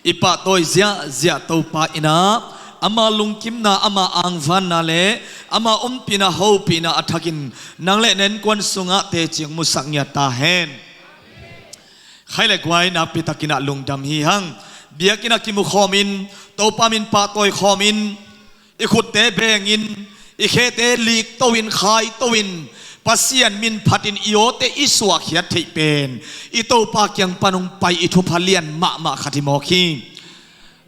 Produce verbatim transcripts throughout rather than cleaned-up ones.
I pahtawi ziahziah Topa in ah, ama lungkimna, ama angvanna le ama ompihna, hopihna a thakin nang le na innkuan sungah tecing musak ngiat ta hen. Khai le guai, nakpi takin ah lungdam hi hang. Biakinn ah kimu khawmin, Topa min pahtawi khawmin, i khutte bengin, i khete likto-in, khaito-in, Pasian min phatin i awte i suahkhiat theih pen i Topa kiang pan hong pai i thupha lian mahmah khat hi mawk hi.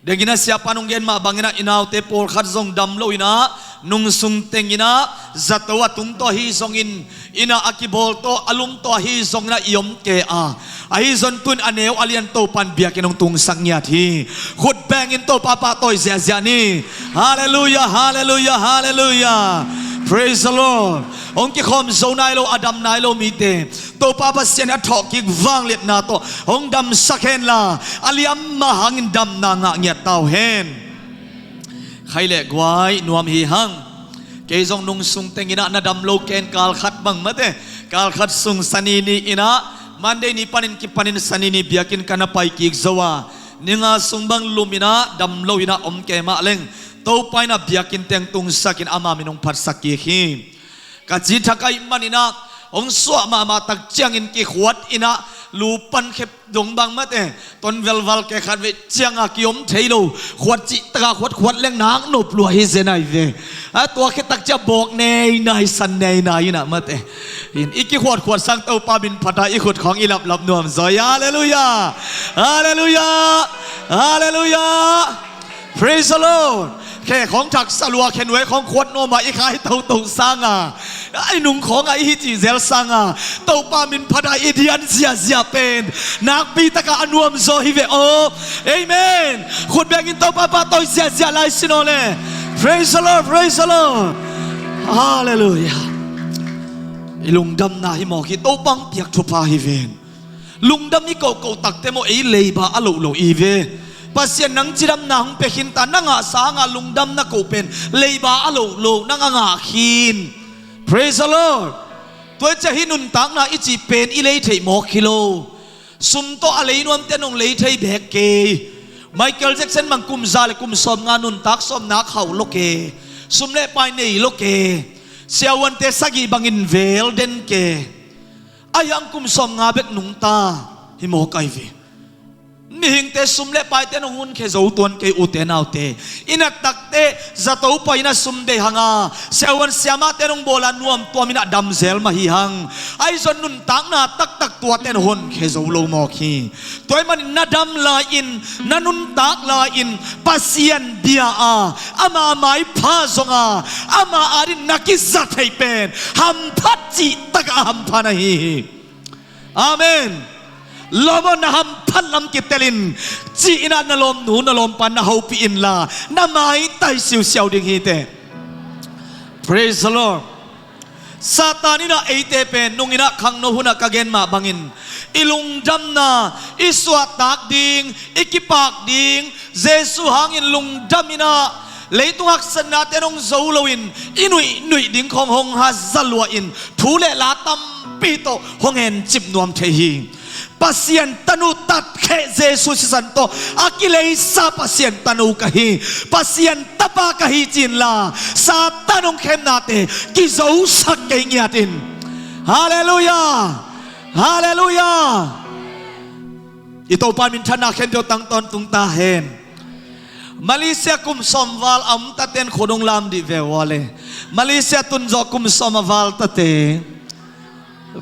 Dengin ah siapa in hong gen mah bangin ah, i naute pawlkhat zong dam lo-in ah, nungsung tengin ah zato a tung tawh ahi zongin, inn ah a kibawl tawh, a lum tawh ahi zongin ah i om kei a, ahi zong tu-in a neu a lian Topa in biakinn hong tungsak ngiat hi. Khut bengin Topa pahtawi ziahziah ni. Halleluiah, halleluiah, halleluiah. Praise the Lord. Hong kikhawm zo nai lo, a dam nai lo mite, Topa Pasian in a thawhkik vangliatna tawh hong damsak henla, a liamma hangin damna ngah ngiat ta uh hen. Khai le guai, nuam hi hang. Kei zong nungsung tengin ah na dam lo ken, kal khat bang mate, kal khat sung Sani ni-in ah, Monday ni panin kipanin Sani ni biakinn ka na pai kik zo a, ni nga sung bang lum-in ah, dam lo-in ah om kei mah leng, Topa in ah biakinn teng tungsakin ama min hong phatsak kik hi. Ka ci thak ahih manin ah, hong suah mahmah tak ciangin kikhuat-in ah, lu pan khep dong bang mate, ton velval kei khat vei ciang a kiom thei lo, khuat cih tak a khuat khuat leng nak nop lua hi zen ahi ve. A tua khit tak ciang bawk neinai, san neinai-in ah mate, in i kikhuatkhuat sang Topa min phat a i khut khawng i laplap nuam zaw hi. Halleluiah. Halleluiah. Halleluiah. Praise the Lord. Khe khawng thak sa lua, khe nuai khawng khuat nuam a i khai toto sang a, i nung khawng a i hi cih zel sang a, Topa min phat a i dian ziahziah pen nakpi tak a a nuam zaw hi ve aw. Amen. Khut bengin Topa pahtawi ziahziah lai sin aw le. Praise the Lord, praise the Lord. Halleluiah. I lungdamna hi mawk hi, Topa hong piak thupha hi ven. Lungdam i kohkoh takte maw, ei leiba a loh lo i ve. Pasian nang cidamna hong pia khin ta, na ngah sang a lungdam na koh pen leiba a loh lo nang a ngah khin. Praise the Lord. Tua ciang hih nuntakna i cih pen i lei theih mawk hi lo. Sum tawh a lei nuamte nong lei thei bek kei. Michael Jackson bang kum za le kum sawmnga nuntak sawmna khauh lo kei. Sum le pai nei lo kei. Siavuante sagih bangin vel den kei. Ahi hang kum sawmnga bek nungta hi mawk ahi ve. Mihingte sum le paite nong hun khe zo tuan kei, ute naute. I na takte zato pai-in a sum deih hang a, siavuan siamahte nong bawl a nuam tuam-in a dam zel mah hi hang. Ahi zong nuntakna taktak tuate nong hun khe zo lo mawk hi. Tua ahih manin na dam lai-in, na nuntak lai-in Pasian bia a, ama maipha zong a, ama adingin na kiza thei pen hamphat cih tak a hampha na hi hi. Amen. Lawm aw, na hamphat lam kitel in, ci-in ah na lawmnu na lawmpa na hopih inla, na maitai siusiau ding hi teh. Praise the Lord. Satan in ah eite pen nung in ah khangno hun ah ka gen mah bangin, i lungdamna, i suahtak ding, i kipak ding, Jesuh hangin lungdam in ah, leitung haksatnate nong zo loin, i nuihnuih ding khawng hong haza lua-in, thu le la tampi tawh hong hencip nuam thei hi. Pasian tanu tatkhe Jesuh sisan tawh a kileisa Pasian tanu ka hi, Pasian tapa ka hi ci inla, Satan hong khemnate kizosak kei ngiat in. Halleluiah. Halleluiah. I Topa minthanna khempeuh tang tawntung ta hen. Malaysia kum sawm val a om taten khut hong lam dih ve ua le. Malaysia tun zawh kum sawm a val tate.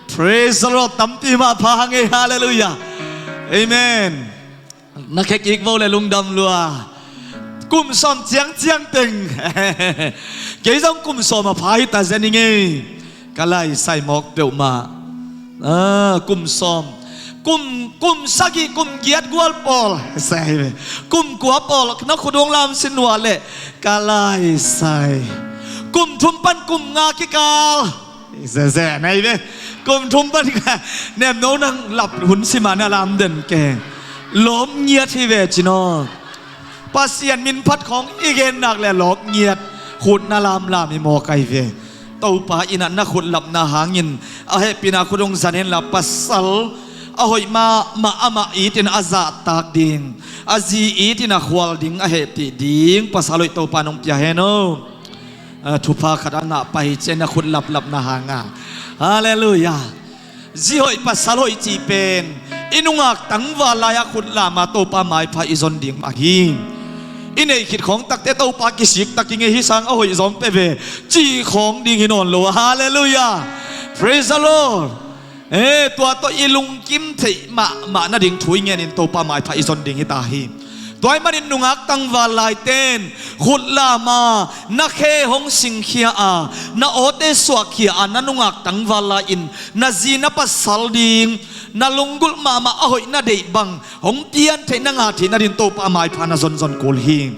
Praise the Lord. Tampi mah pha hang ei. Halleluiah. Amen. Na khe kik vo le lungdam lua. Kum sawm ciangciang teng. Kei zong kum sawm a pha hi ta zen ing ei. Ka laisai mawk peuhmah. Ah, kum sawm. Kum, kum sagih, kum giat gual pawl. Sai ve. Kum kua pawl. Na khut hong lam sin ua le. Ka laisai. Kum thum pan kum nga kikal. Zeze, nei ve. Kum thum pan ka. Nem no nang lap hun sima na lam den ke. Lawm ngiat hi ve cin aw. Pasian min phat khawng i gen nak le lawp ngiat, khut na lamlam hi mawk ahi ve. Topa in ah na khut lapna hangin a hehpihna khut hong zan henla, pasal a hoih mahmah amah itin a zahtak ding, a zi itin a khual ding a hehpih ding pasal hoih Topa nong pia hen aw. A, thupha khat a ngah pah hi ciang na khut laplap na hang a. Halleluiah. Zi hoih pasal hoih cih pen i nungak tangval lai-a khut lam a Topa maipha i zon ding mah hi. I neih khit khawng takte Topa kisik tak i ngei hi sang a hoih zawng pia ve cih khawng ding hi nawn lo. Halleluiah. Praise the Lord. E, tua tawh i lungkim theih mahmah nading thu i ngenin Topa maipha i zon ding hi ta hi. Tua ahih manin nungak tangval laite'n khut lam a na khe hong singkhia a, na awte suahkhia a, na nungak tangval lai-in na zi na pasal ding, na lunggulh mahmah a hoih na deih bang hong pian theih na ngah theih nadin Topa maipha na zonzon kul hi.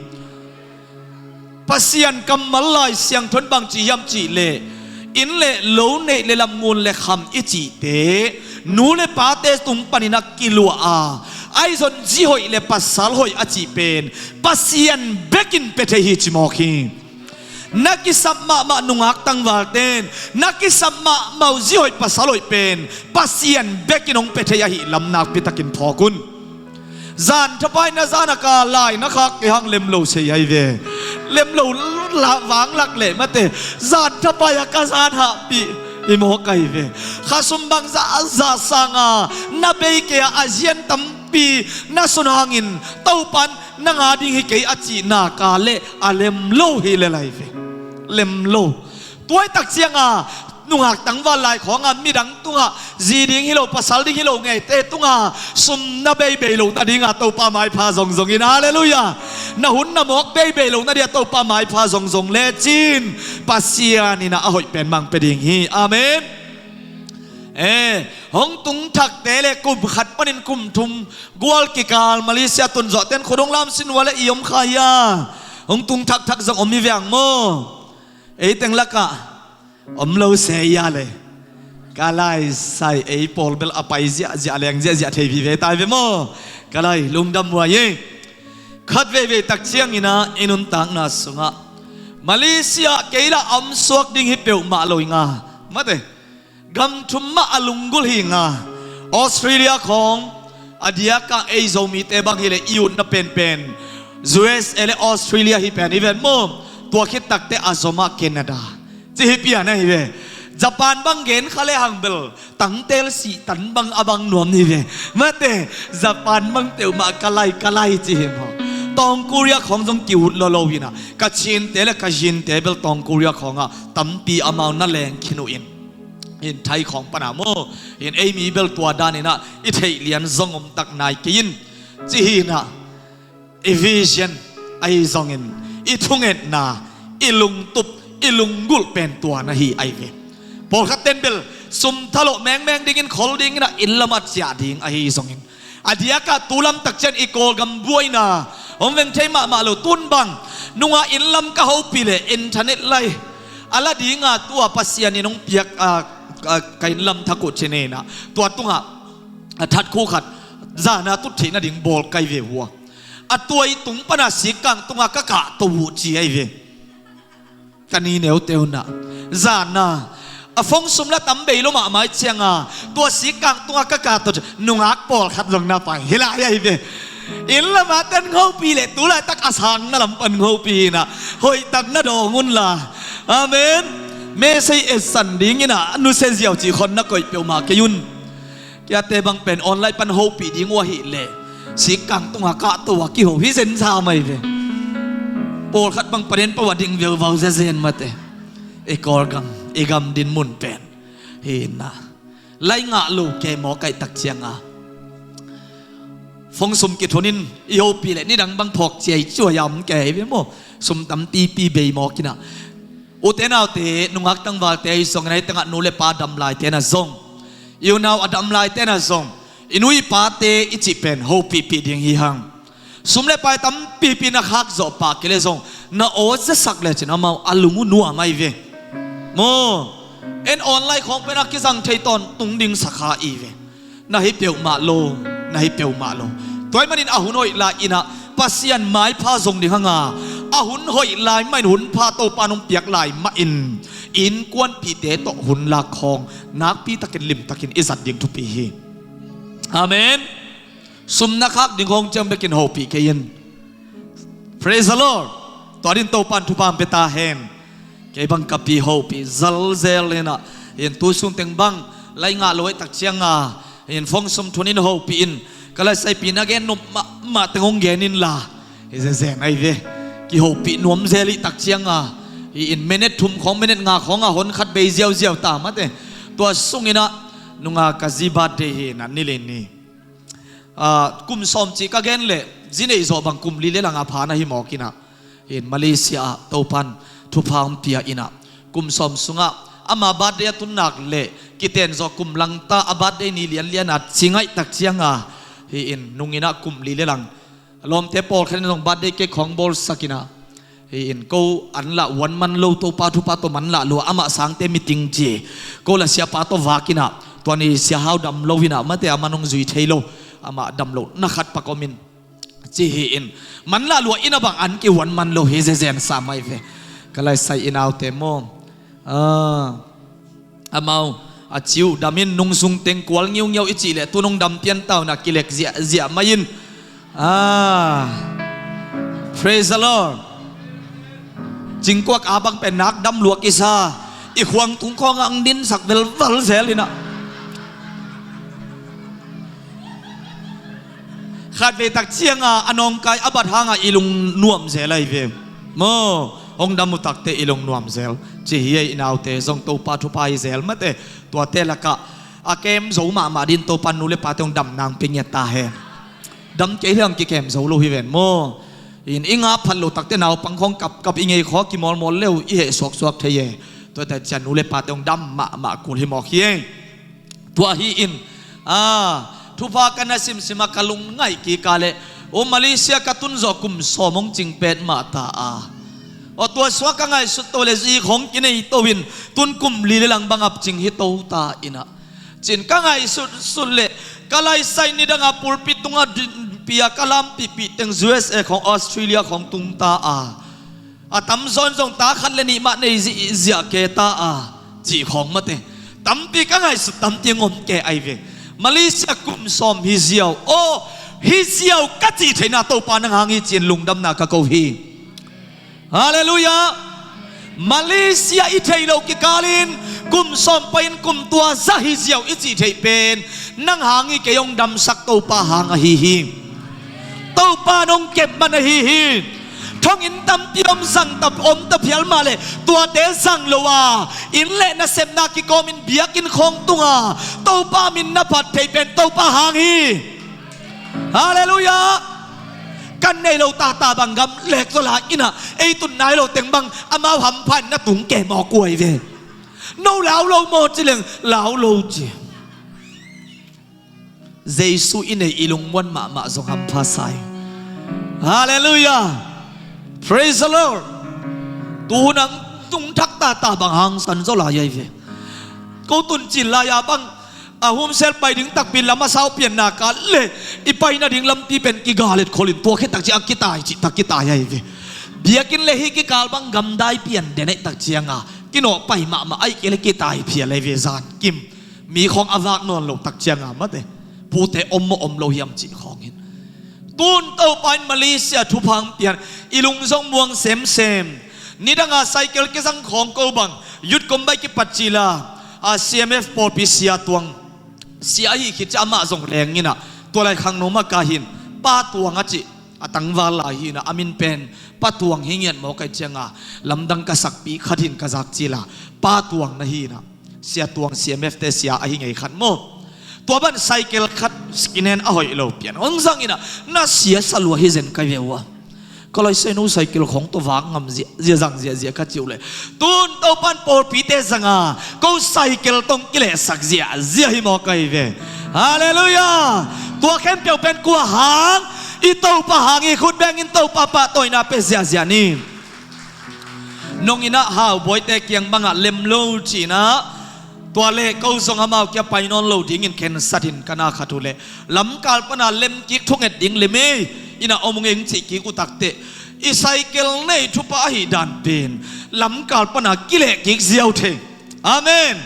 Pasian kammal Lai Siangtho in bang ci hiam cih leh, inn le lo, neih le lam, ngun le kham i cihte, nu le pate tung panin a kiluah a, ahi zong zi hoih le pasal hoih a cih pen Pasian bekin pia thei hi ci mawk hi. Na kisap mahmah nungak tangvalte'n na kisap mahmah uh zi hoih pasal hoih pen Pasian bekin hong pia thei ahih lam nakpi takin phawk un. Zan thapai na zan a ka lai na khak kei hang lem lo sei ahi ve. Lem lo la vanglak leh mate, zan thapai a ka zan hahpih hi mawk ahi ve. Khasum bang zahzah sang a na bei kei a, a zian tampi na sun hangin Topa'n nang a ding hi kei a cih nak leh a lem lo hi lel ahi ve. Lem lo. Tua ahih tak ciang a nungak tangval lai khawng a midang tungah zi ding hi lo, pasal ding hi lo ngeite tungah sum na beibei loh nading a Topa maipha zongzong in, halleluiah. Na hun na mawk beibei loh nading a Topa maipha zongzong lecin Pasian in a hoih pen mang pia ding hi. Amen. E, hong tung thakte le kum khat panin kum thum gual kikal Malaysia tun zawhte'n khut hong lamsin uh a leh i om kha hia? Hong tung thakthak zong om hi ve hang maw? Ei teng lakah om lo se hia le. Ka lai sai ei pawl bel a pai ziahziah, leng ziahziah thei vive ta hi ve maw? Ka lai lungdam huai hi. Khat veivei tak ciangin a i nuntakna sungah Malaysia kei lah a om suak ding hi peuhmah lo hi nga. Mate, gam thum mah a lunggulh hi nga. Australia khawng, a diakah ei Zomite bang hi leh i utna penpen U S A le Australia hi pen hi ven maw? Tua khit takte a zom ah Canada ci hi pian ahi ve. Japan bang gen kha le hang bel tangtel sih tan bang a bang nuam hi ve. Mate, Japan bang peuhmah ka lai ka lai ci hi maw? Tawng Korea khawng zong ki-ut lolo hi na. Kachinte le Kazinte bel Tawng Korea khawngah tampi amau na leng khin uh in, in Thai khawng pan a maw? In ei mi bel tua danin a i theih lian zong om tak nai kei in ci hi na. I vision ahi zongin i thungetna, i lungtup, i lunggulh pen tua na hi ahi ve. Pawlkhatte'n bel sum thalawh mengmeng dingin khol dingin a inn lam a ciah ding ahi zongin, a diakah tu lam tak ciang i Kawlgam buaina hong veng thei mahmah lo. Tun bang nunga inn lam ka hopih leh internet lai a la ding a, tua Pasian in hong piak a, a, ka inn lam thak uh ci-in a, tua tungah a that khu khat zan a tut theih nading bawl kai ve hua. A tuai tung pan a sikkang tungah ka kahto uh ci ahi ve. Ka ni neuteu na zan a, a phone sum la tam bei lo mahmah ciang a, tua sikkang tungah ka kahto, nungak pawlkhat zong na pai hi lai ahi ve. Inn lam a ten hopih leh tu laitak a sang na lam pan hopih hi na, hoih tak na dawng un la. Amen. Message etsan dingin a nusia ziau cih khawng na koih peuhmah kei un. Kiate bang pen online pan hopih ding uh ahih leh sikkang tungah kahto a kiho hi zen sa mai ve. Pawlkhat bang paden pau a ding veuvau zezen mate. I Kawlgam, i gam din mun pen hi na, lai ngah lo kei maw, kaih tak ciang a phone sum kithunin i hopih leh nidang bang phawk ciai cuai a om kei ve maw? Sum tampipi bei mawk in a. Ute naute, nungak tangvalte ahi zongin, ahi tangah nu le pa dam laite na zong, i unau a dam laite na zong, i nu i pate i cih pen hopihpih ding hi hang. Sum le pai tampipi na khak zawh pah kei leh zong, na aw zasak lecin amau a lung uh nuam ahi ve. Maw, en online khawng pen a kizang thei tawntung ding sa kha i ve. Na hi peuhmah lo, na hi peuhmah lo. Tua ahih manin a hun hoih lai-in a Pasian maipha zong ding hang a, a hun hoih lai mahin hun pha Topa nong piak lai mahin innkuanpihte tawh hun lak khawng nakpi takin limtakin i zat ding thupi hi. Amen. Sum na khak ding hong ciang bekin hopih kei in. Praise the Lord. Tua din Topan thupha hong pia ta hen. Kei bang ka pi hopih zalzel inah, in tu sung teng bang lai ngah lo ahih tak cianga, in phone sum thun in hopih in, ka lai saipih na gen nop mahmah teng hong gen inla, hi zezen ahi ve. Kihopih nuam zel ahih tak cianga, hi in minute thum khawng minute nga khawng a hon khat bei ziauziau ta mate. Tua sung inah nunga ka zi birthday hi inah ni le ni, ah, kum sawm cih ka gen leh zi neih zawh bang kum li le lang a pha na hi mawk inah, in Malaysia ah Topan thupha hong pia inah, kum sawm sungah ama birthday a tun nak leh kiten zawh kum lang ta, a birthday ni lianlian a ci ngaih tak cianga, hi in nung inah kum li le lang. A lawmte pawlkhat in zong birthday cake khawng bawlsak inah, hi in ko an lah huan man lo, Topa thupha tawh man lah lua, amah sangte meeting ci, ko lah siapa tawh vak inah, tua ni sia hau dam lo inah mate, amah nong zui thei lo, amah dam lo na khat pak om in, ci hi in, man lah lua inah bang an kihuan man lo hi zezen sam ahi ve. Ka lai sai i naute maw? Ah, amau a ciu dam in, nung sung teng kual ngiungiau i cih leh tu nong dam pian ta unah kilek ziahziah mai in. Ah, praise the Lord. Cingkuak a bang pen nak dam lua kisa, i khuang tung khawngah ang dinsak velval zel inah. Khatvei tak cianga a nawngkai a bat hangah i lung nuam zel ahi ve. Maw, hong dam uh takte i lung nuam zel. Ci hi ei, i naute zong Topa thupha hi zel mate. Tuate lakah a kem zo mahmah din Topa nu le pate hong dam nang pia ngiat ta hen. Dam kei hiang kikem zo lo hi ven maw? In i nga phat lo takte naupang khawng kapkap, i ngei khaw kimawlmawl leu i heh suaksuak thei e. Tuate cian nu le pate hong dam mahmah kul hi mawk hi ei. Tua hi in, ah, thupha ka na simsim a ka lung ngaih kik a leh, aw Malaysia ka tun zawh kum sawm hong cing pet mah ta a. Aw tua suak ka ngaihsut to leh zi khawng kinei to in, tun kum li le lang bang ap cing hi to ta inah, cin ka ngaihsut sut leh, ka lai sai nidang a pulpit tungah dinpi a ka lampihpih teng U S A khawng, Australia khawng tung ta a. A tamzaw in zong ta khat le nih mah nei zi-, ziah kei ta a, cih khawng mate. Tampi ka ngaihsut, tampi ngom kei ahi ve. Malaysia kum sawm hi ziau, aw, hi ziau ka cih theihna Topa nang hang hi ci-in lungdamna ka ko hi. Halleluiah. Malaysia i theih loh kikal in kum sawm pai-in kum tua za hi ziau i cih theih pen nang hang hi, kei hong damsak Topa hang ahi hi. Topa nong kep man ahi hi. Thonginn tampi om, zang ta, om ta phial mah leh tuate zang lo a, inn le nasepna kikawmin biakinn khawng tunga Topa min na phat theih pen Topa hang hi. Halleluiah. Kan nei lo tata bang gam lek zaw lai inah, ei tun nai lo teng bang amau hampha in na tung kei mawk uh ahi ve. No lau lo maw ci leng lau lo ci. Jesu i neih i lungmuan mahmah zong hampha sa hi. Halleluiah. Praise the Lord. Tu nang tung thak tata bang hangsan zaw lai ahi ve. Ko tun cin lai-a bang a humsel pai ding takpi lam a sau pianna kal le i pai nading lampi pen kigalet kholin tua khit tak ciang a kitai cih tak kitai ahi ve. Biakinn le hih kikal bang gamdai pian den ahih tak cianga kinawh pai mahmah ahih kei le kitai phial ahi ve zan kim. Mi khawng a vak nawn lo tak cianga mate. Pute om maw om lo hiam cih khawng hin. Tun Topa in Malaysia thupha hong pian i lung zong muang semsem. Nidanga cycle kizang khawng ko bang youth kom bai kipat cila, a C M F pawlpi sia tuang. Sia ahi khit ciah amah zong leng inah tua lai khangno mah ka hin Pa Tuang a cih a tangval lai hi inah a min pen Pa Tuang hi ngiat mawk ahih cianga lamdang ka sakpi khat hin ka zak cila Pa Tuang na hi inah. Sia Tuang C M F te sia ahi ngei khat maw? Tua ban cycle khat second hand a hoih lo pian hong zang inah na sia sa lua hi zen ka ve uh a. Ka lai sai no cycle khawng tawh vak ngam zia, zia zang ziahziah ka cih uh leh tun Topan pawlpite zanga ko cycle tawh kilehsak ziahziah hi mawk ahi ve. Halleluiah. Tua khempeuh pen kua hang? I Topa hang hi. Khut bengin Topa pahtawina pe ziahziah ni. Nong inah hau buaite kiang bangah lem lo cinah, tua le ko zong amau kia pai nawn lo dingin khensat in ka na khat uh leh lamkal pana lem kik thunget ding lem ei inah om ung eng cih kik uh takteh i cycle neih thupha ahi dan pen lamkal pana kileh kik ziau thei. Amen.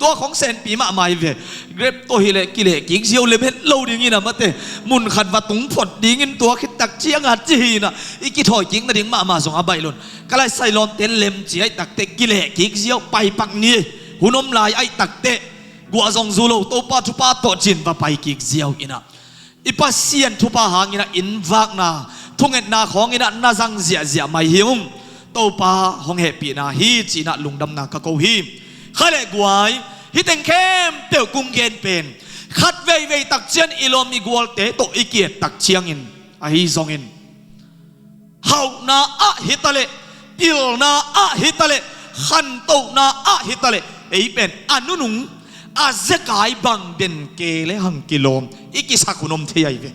Tua khong senpi mahmah hi ve. Grep tawh hileh kileh kik ziau lem het lo dingin a mate, mun khat va tung phot dingin tua khit tak cianga ci hi inah i kithawi kik nading mahmah zong a baih lo in, ka lai sai lawmte lem ci aih takteh kileh kik ziau, paipak ni, hun om lai aih takteh guah zong zu lo, Topa thupha tawh cin va pai kik ziau inah i Pasian thupha hanginah inn vakna, thungetna khawnginah na zang ziahziah mai hi ung. Topa hong hehpihna hi ci-inah lungdamna ka ko hi. Kha le guai, hih teng khempeuh kong gen pen khat veivei tak ciang i lawm i gualte tawh i ki-et tak ciangin ahi zongin, hauhna ah hi taleh, pilna ah hi taleh, khantohna ah hi taleh, ei pen a nunung, a zekai bang den ke le hang kilawm i kisak hun om thei ahi ve.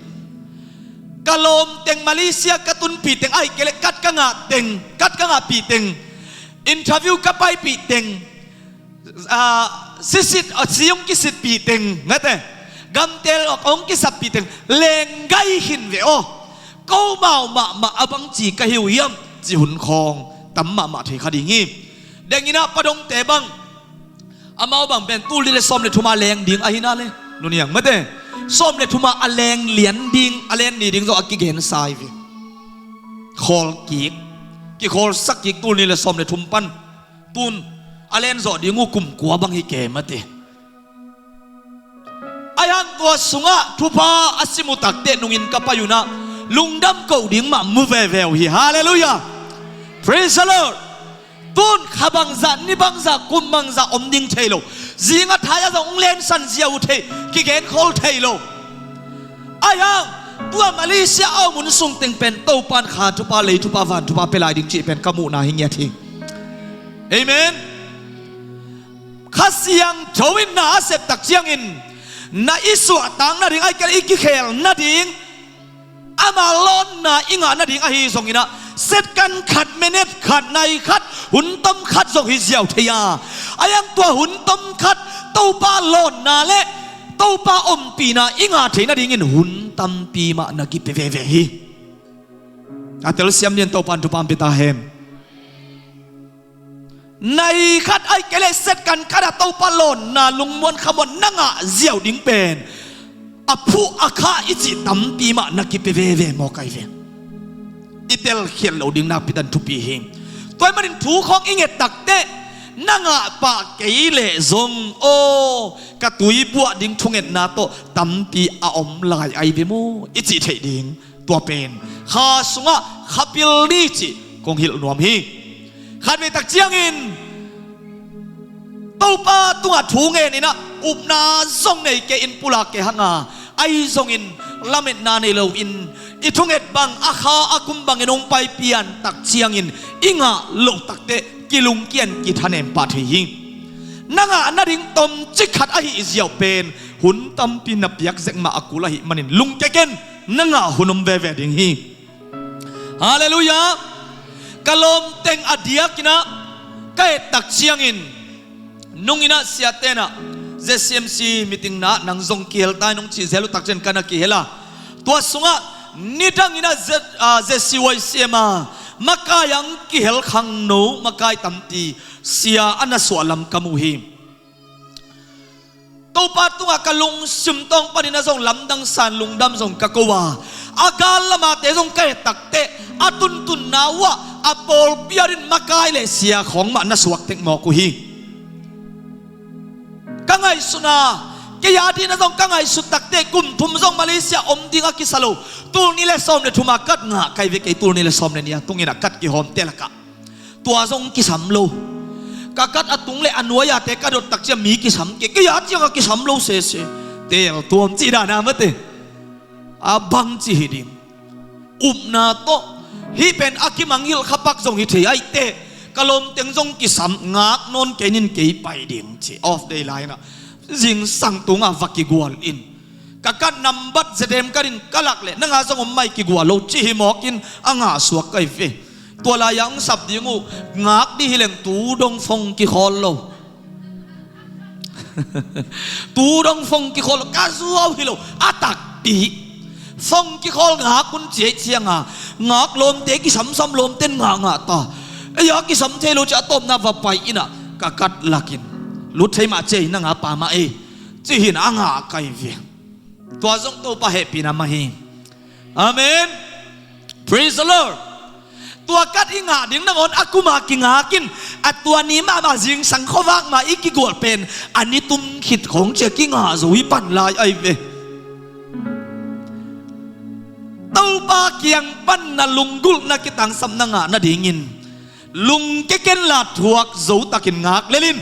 Ka lawm teng, Malaysia ka tunpih teng, ahih kei leh kat ka ngah teng, kat ka ngahpih teng, interview ka paipih teng, ah, sisit, ah, si hong kisitpih teng, mate, gamtel hong kisappih teng lenggai khin ve aw. Ko mau mahmah a bangci ka hi uh hiam ci hun khawng tam mahmah thei kha ding hi. Denginah Pa Dongte bang, amau bang pen tul nih le sawm le thuma leng ding ahi na le, nuniang mate, sawm le thuma a leng lian ding, a len ni ding zong a kigensa hi ve. Khawl kik, kikhawlsak kik tul nih le sawm le thum pan tun a len zawh ding uh kum kua bang hi ke mate. Ahi hang tua sungah thupha a sim uh takteh nungin ka pai unah lungdam koh ding mah mu veve uh hi. Halleluiah. Praise the Lord. Tun kha bangzah, ni bangzah, kum bangzah om ding thei lo. Zinga thai a zong hong lensan ziau uh thei, kigen khol thei lo. Ahi hang tua Malaysia a om hun sung teng pen Topan kha thupha, lei thupha, van thupha pia lai ding cih pen ka muhna hi ngiat hi. Amen. Kha Siangtho in na a sep tak ciangin na i suahtak nading, ahih kei leh i kikhel nading, ama lawnna i ngah nading ahi zonginah second khat, minute khat, nai khat, hun tom khat zong hi ziau thei a, ahi hang tua hun tom khat Topa lawnna le Topa ompihna i ngah thei nadingin hun tampi mah na kipia veve hi. A telsiam dingin Topan thupha hong pia ta hen. Nai khat ahih kei leh second khat a Topa lawnna lungmuan khamuan na ngah ziau ding pen a phuh a khah i cih tampi mah na kipia veve mawk ahi ve. I telkhial loh ding nakpi tak in thupi hi. Tua ahih manin thu khawng i nget takteh na ngah pah kei leh zong aw, ka tui buah ding thungetna tawh tampi a om lai ahi ve maw i cih theih ding. Tua pen kha sungah kha pil ni cih kong hilh nuam hi. Khatvei tak ciangin Topa tungah thu ngen inah upna zong nei kei in pulak kei hang a, ahi zongin lametna nei loin i thunget bang a kha a kum bangin hong pai pian tak ciangin i ngah loh takteh kilungkian kithanem pah thei hi. Na ngah nading tomcik khat ahih ziau pen hun tampi na piak zek mah a kul ahih manin lungkia ken, na ngah hun om veve ding hi. Halleluiah. Ka lawmteng a diakinah ka et tak ciangin nunginah siatenah Z C M C meeting na nang zong kihel tai nong cih zel uh tak ciang ka na kihel a, tua sungah nidanginah Z, ah, Z C Y C M a makai ang kihel khangno makai tampi sia a na suah lam ka mu hi. Topa tungah ka lungsim tawng panin a zong lamdang san lungdam zong ka ko a, a gal lamate zong ka et takteh a tuntunna uhah a pawlpi adin makai le sia khawng mah na suak tek mawk uh hi. Ka ngaihsutna, kei a dingin a zong ka ngaihsut takteh kum thum zong Malaysia om ding a kisa lo. Tul nih le sawm le thuma kat ngah kai ve kei, tul nih le sawm le nih a tunginah kat kihawmte lakah tua zong kisam lo. Ka kat a tung le a nuai-ate ka dot tak ciang mi kisam kei, kei a ciangah kisam lo sese. Tel tuam cih dana mate. A bangci hi ding. Upna tawh hih pen a kimanghilh khapak zong hi thei ahi teh, ka lawmteng zong kisam, ngak nawn kei nin kei pai ding ci. Off day lai-inah zingsang tungah va kigual in. Ka kat nambat zetem ka din ka lak leh nang a zong om mai kigual lo ci hi mawkin a ngahsuak ka hi ve. Tua lai-ah hong sap ding uh ngak dih hileng tu dong fong kikhawl lo. Tu dong fong kikhawl lo, ka zuau hi lo, a takpi. Fong kikhawl ngak un ciai cianga ngak lawmte kisamsam lawmten ngahngah ta. Ei-a kisam thei lo ci a tawpna va pai inah ka kat lakin lut thei mah ci ei, na ngah pah mah ei, ci hi-in a ngah ka hi ve. Tua zong Topa hehpihna mah hi. Amen. Praise the Lord. Tua kat i ngah ding nangawn a kum a kingak in, a tua ni mahmah zingsang khuavak mah i kigualh pen a ni tum khit khawng ciang kingah zo hi pan lai ahi ve. Topa kiang pan na lunggulhna kitangsapna ngah nadingin lungkia kenla thuak zo takin ngak lel in.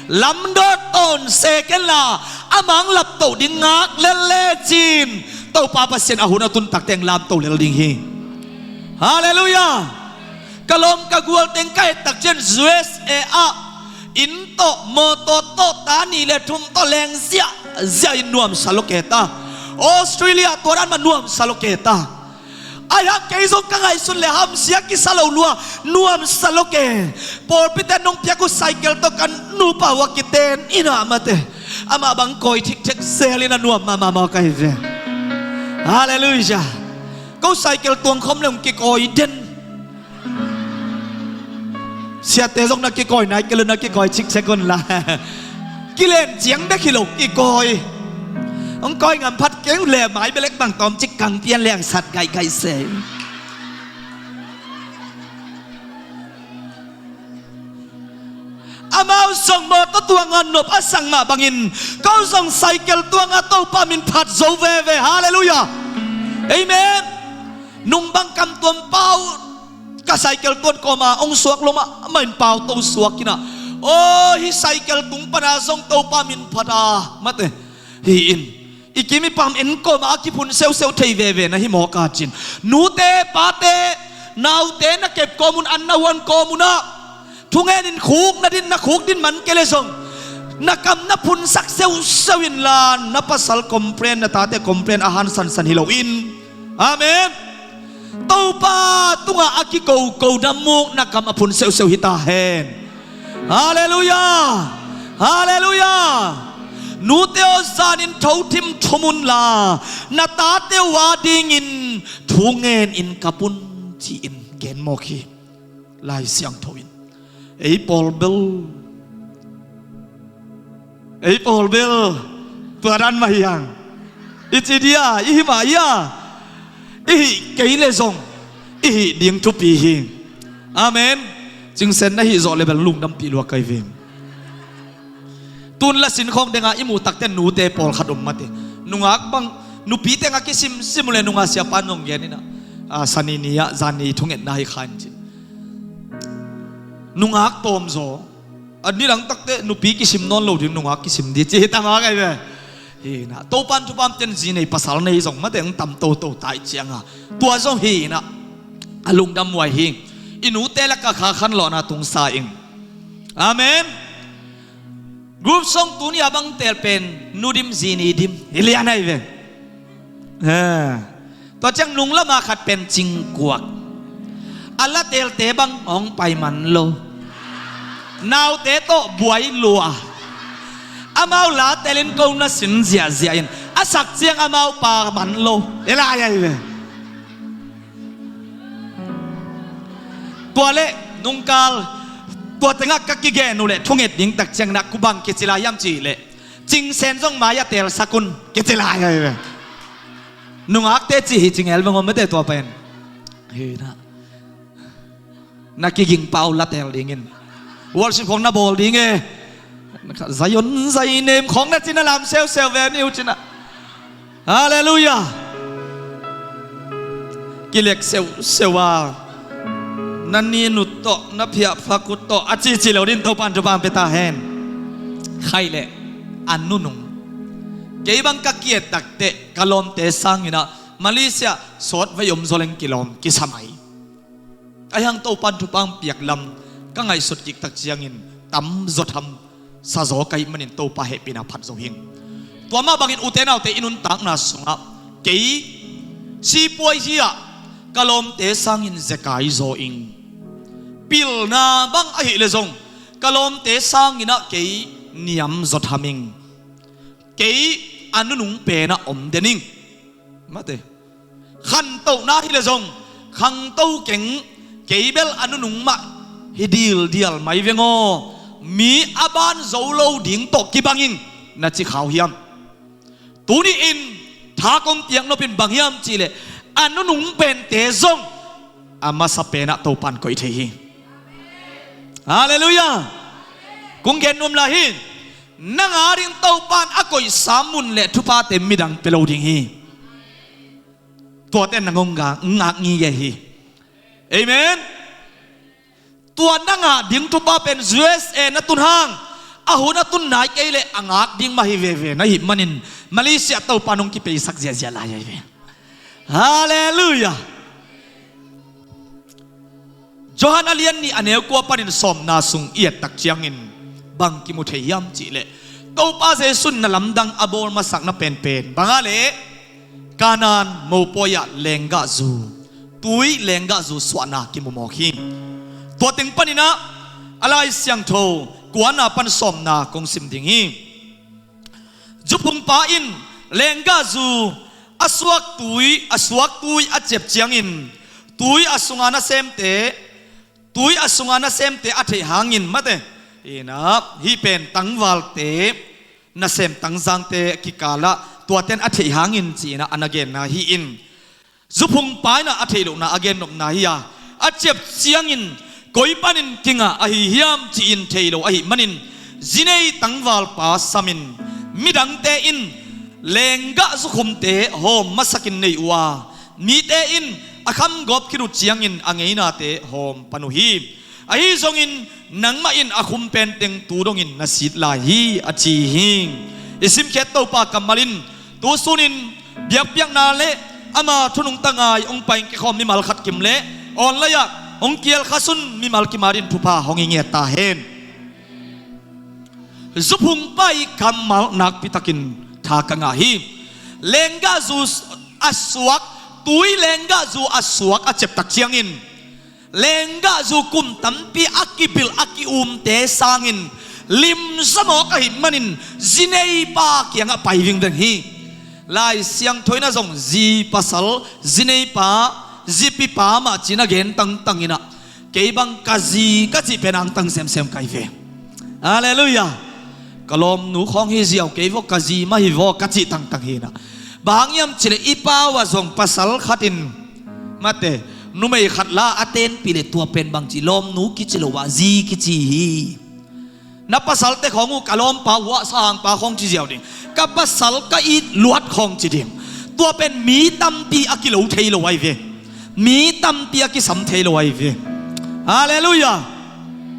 Lamdawt tawn se kenla a mang laptoh ding ngak lel lecin, Topa Pasian a hun a tun tak teng lamto lel ding hi. Halleluiah. Ka lawm ka gual teng ka et tak ciang U S A ah inn tawh, mawtaw tawh, ta nih le thum tawh leng ziahziah in nuamsa lawk e ta. Australia tua dan mah nuamsa lawk e ta. Ahi hang kei zong ka ngaihsun le hamsia kisa lo lua, nuamsa lawk e. Pawlpi ten nong piak uh cycle tawh ka nupa uh a kiten in ah mate, amah bang kawi thikthek zel in a nuam mahmah mawk ahi ve. Halleluiah. Ko cycle tuang khawm le hong kikawi den. Siate zong na kikawi nai kei lo, na kikawi cikcek un la. Kilen ciang bek hi lo kikawi. Hong kawi ngam phat keng le mai belek bang tawmcik kang pian leng sat gaigai se. Amau zong mawtaw tuang a nop a sang mah bangin, ko zong cycle tuang a Topa min phat zo veve. Halleluiah. Amen. Nung bang kam tuam pau ka cycle tuan kawma hong suak lo mah, amah in pau to suak in ah, aw, hih cycle tung pana zong Topa min phat a mate hi in. I kim i pam en kawma a kiphun seuhseuh thei veve na hi mawk a cin. Nute, pate, naute na kep kawm un, an na huan kawm un ah, thungen in khuk na din, na khuk din man kei le zong, na kam na phunsak seuhseuh inla, na pasal complain, na tate complain a han sansan hi lo in. Amen. Topa tungah a kikoko na muk na kam a phun seuhseuh hi ta hen. Halleluiah. Halleluiah. Nute aw, zanin tho thim thum unla, na tate uh a dingin thungen in kap un, ci-in gen mawk hi. Lai Siangtho in ei pawl bel, ei pawl bel tua dan mah hi hang. I ci dia, i hi mah ia, i hih kei le zong i hih ding thupi hi. Amen. Cingsen na hih zawh le bel lungdampih lua kai ve. Tun la sin khawng denga i muh takte nute pawlkhat om mate. Nungak bang, nupi tengah kisimsim uh le nungak siapa nong gen inah, a, sani ni ah zani thungetna hi kha in ci. Nungak tawmzaw a nidang takte nupi kisim nawn lo ding, nungak kisim ding ci hi ta mah kai ve. Hinah Topan thupam ten zi nei pasal nei zong mate hong tam toto tai cianga tua zong hinah a lungdam huai hi. I nute lakah kha khanlawhna tungsa ing. Amen. Group song tuni a bang tel pen nu dim zi ni dim hi lian ahi ve. Tua ciang nung lama khat pen cingkuak a la telte bang hong pai man lo. Naute tawh buai lua. Amau la telin ko na sin ziahziah in a sak ciang amau pa man lo. Hi lai ahi ve. Tua le nungkal tua tengah ka kigen uh le thunget ding tak ciangin ah kubang kici lai hiam cih leh, cingsen zong mai-ah telsak un kici lai ahi ve. Nungakte cih hi cingel bang om mate tua pen. Hinah na kiging pau la tel dingin worship khawng na bawl ding e. Zion zainem khawng na cin a lam seuseu ve ni uh cinah. Halleluiah. Kilek seuhseuh a na ninut tawh na phiahphak uh tawh a cici lo din Topan thupam pia ta hen. Khaih leh a nunung kei bang ka kiet takteh ka lawmte sanginah Malaysia sawt vai om zaw leng kilawm kisa mai. Ahi hang Topan thupang piak lam ka ngaihsut kik tak ciangin tamzaw tham sa zaw ka hih manin Topa hehpihna phat zo hing. Tua mah bangin ute naute i nuntakna sungah kei sipuai hi-ah ka lawmte sangin zekai zaw ing. Pilna bang ahih leh zong ka lawmte sanginah kei niam zaw tham ing. Kei a nunung penah om den ing. Mate. Khantohna hileh zong khangto keng, kei bel a nunung mah hi dildial mai veng aw. mi a ban zo lo ding tawh kibangin na ci khau hiam? Tuni-in tha kong piak nop in bang hiam cihleh a nunung pente zong a masa penah Topan koih thei hi. Halleluiah. Kong gen nuam lai hi. Nang a ding Topan a koihsa mun le thuphate midang pia lo ding hi. Tuate nang hong ngak ngei hi. Amen. Tua nang a ding thupha pen U S A na tun hang a hun a tun nai kei leh a ngak ding mah hi veve na hih manin Malaysia Topan hong kipeisak ziahziah lai ahi ve. Halleluiah. Johan a lian nih a neu kua panin sawmna sung i et tak ciangin bang kimu thei hiam cihleh Topa Jesu in na lamdang a bawl masakna penpen bang a leh Kanaan mopawi ah lenggahzu, tui lenggahzu suahna kimu mawk hi. Tua teng paninah a Lai Siangtho kuana pan sawmna kong sim ding hi. Zuphungpa in lenggahzu a suak tui, a suak tui a ciap ciangin tui a sunga nasemte, tui a sunga nasemte a theih hangin mate, inah hih pen tangvalte nasem tangzangte kikalah tuaten a theih hangin ci-inah a na genna hi-in, zuphungpa inah a theih lohna a gennopna hi-a, a ciap ciangin koi panin kingah ahi hiam ci-in thei lo ahih manin zinei tangvalpa samin midangte in lenggah zukhumte hawm masakin nei uh a, mite in a khamgawp khit uh ciangin a ngeinate hawm pan uh hi. Ahi zongin nangmah in a khum penteng tu dongin na sit lai hi, a ci hi. I simkhiat Topa kammal in tu sunin biakpiakna le ama thunung tangai hong pai kikhawm mimal khat kim le online ah hong kial khasun mimal kim adin thupha hong i ngiat ta hen. Zuphungpa i kammal nakpitakin tha ka ngah hi. Lenggahzu a suak, tui lenggahzu a suak a ciaptak ciangin lenggahzu kum tampi a kibilh a ki-umte sangin limzamawk ahih manin zineipa kiangah pai vingveng hi. Lai Siangtho inah zong zi pasal, zineipa, zipipa mah ci-in a gen tangtang inah kei bang ka zi ka cih pen angtang semsem ka hi ve. Halleluiah. Ka lawmnu khawng hi ziau kei vaw, ka zi mah hi vaw ka cih tangtang hi inah. Bang hang hiam cihleh i pau ah zong pasal khatin mate numei khat la a tenpih leh tua pen bang ci, lawmnu kici lo ah zi kici hi. Na pasalte khawng uh ka lawmpa uh ah sahangpa khawng ci ziau ding, ka pasal ka it luat khawng ci ding. Tua pen mi tampi a kilo thei lo ahi ve. Mi tampi a kisam thei lo ahi ve. Halleluiah.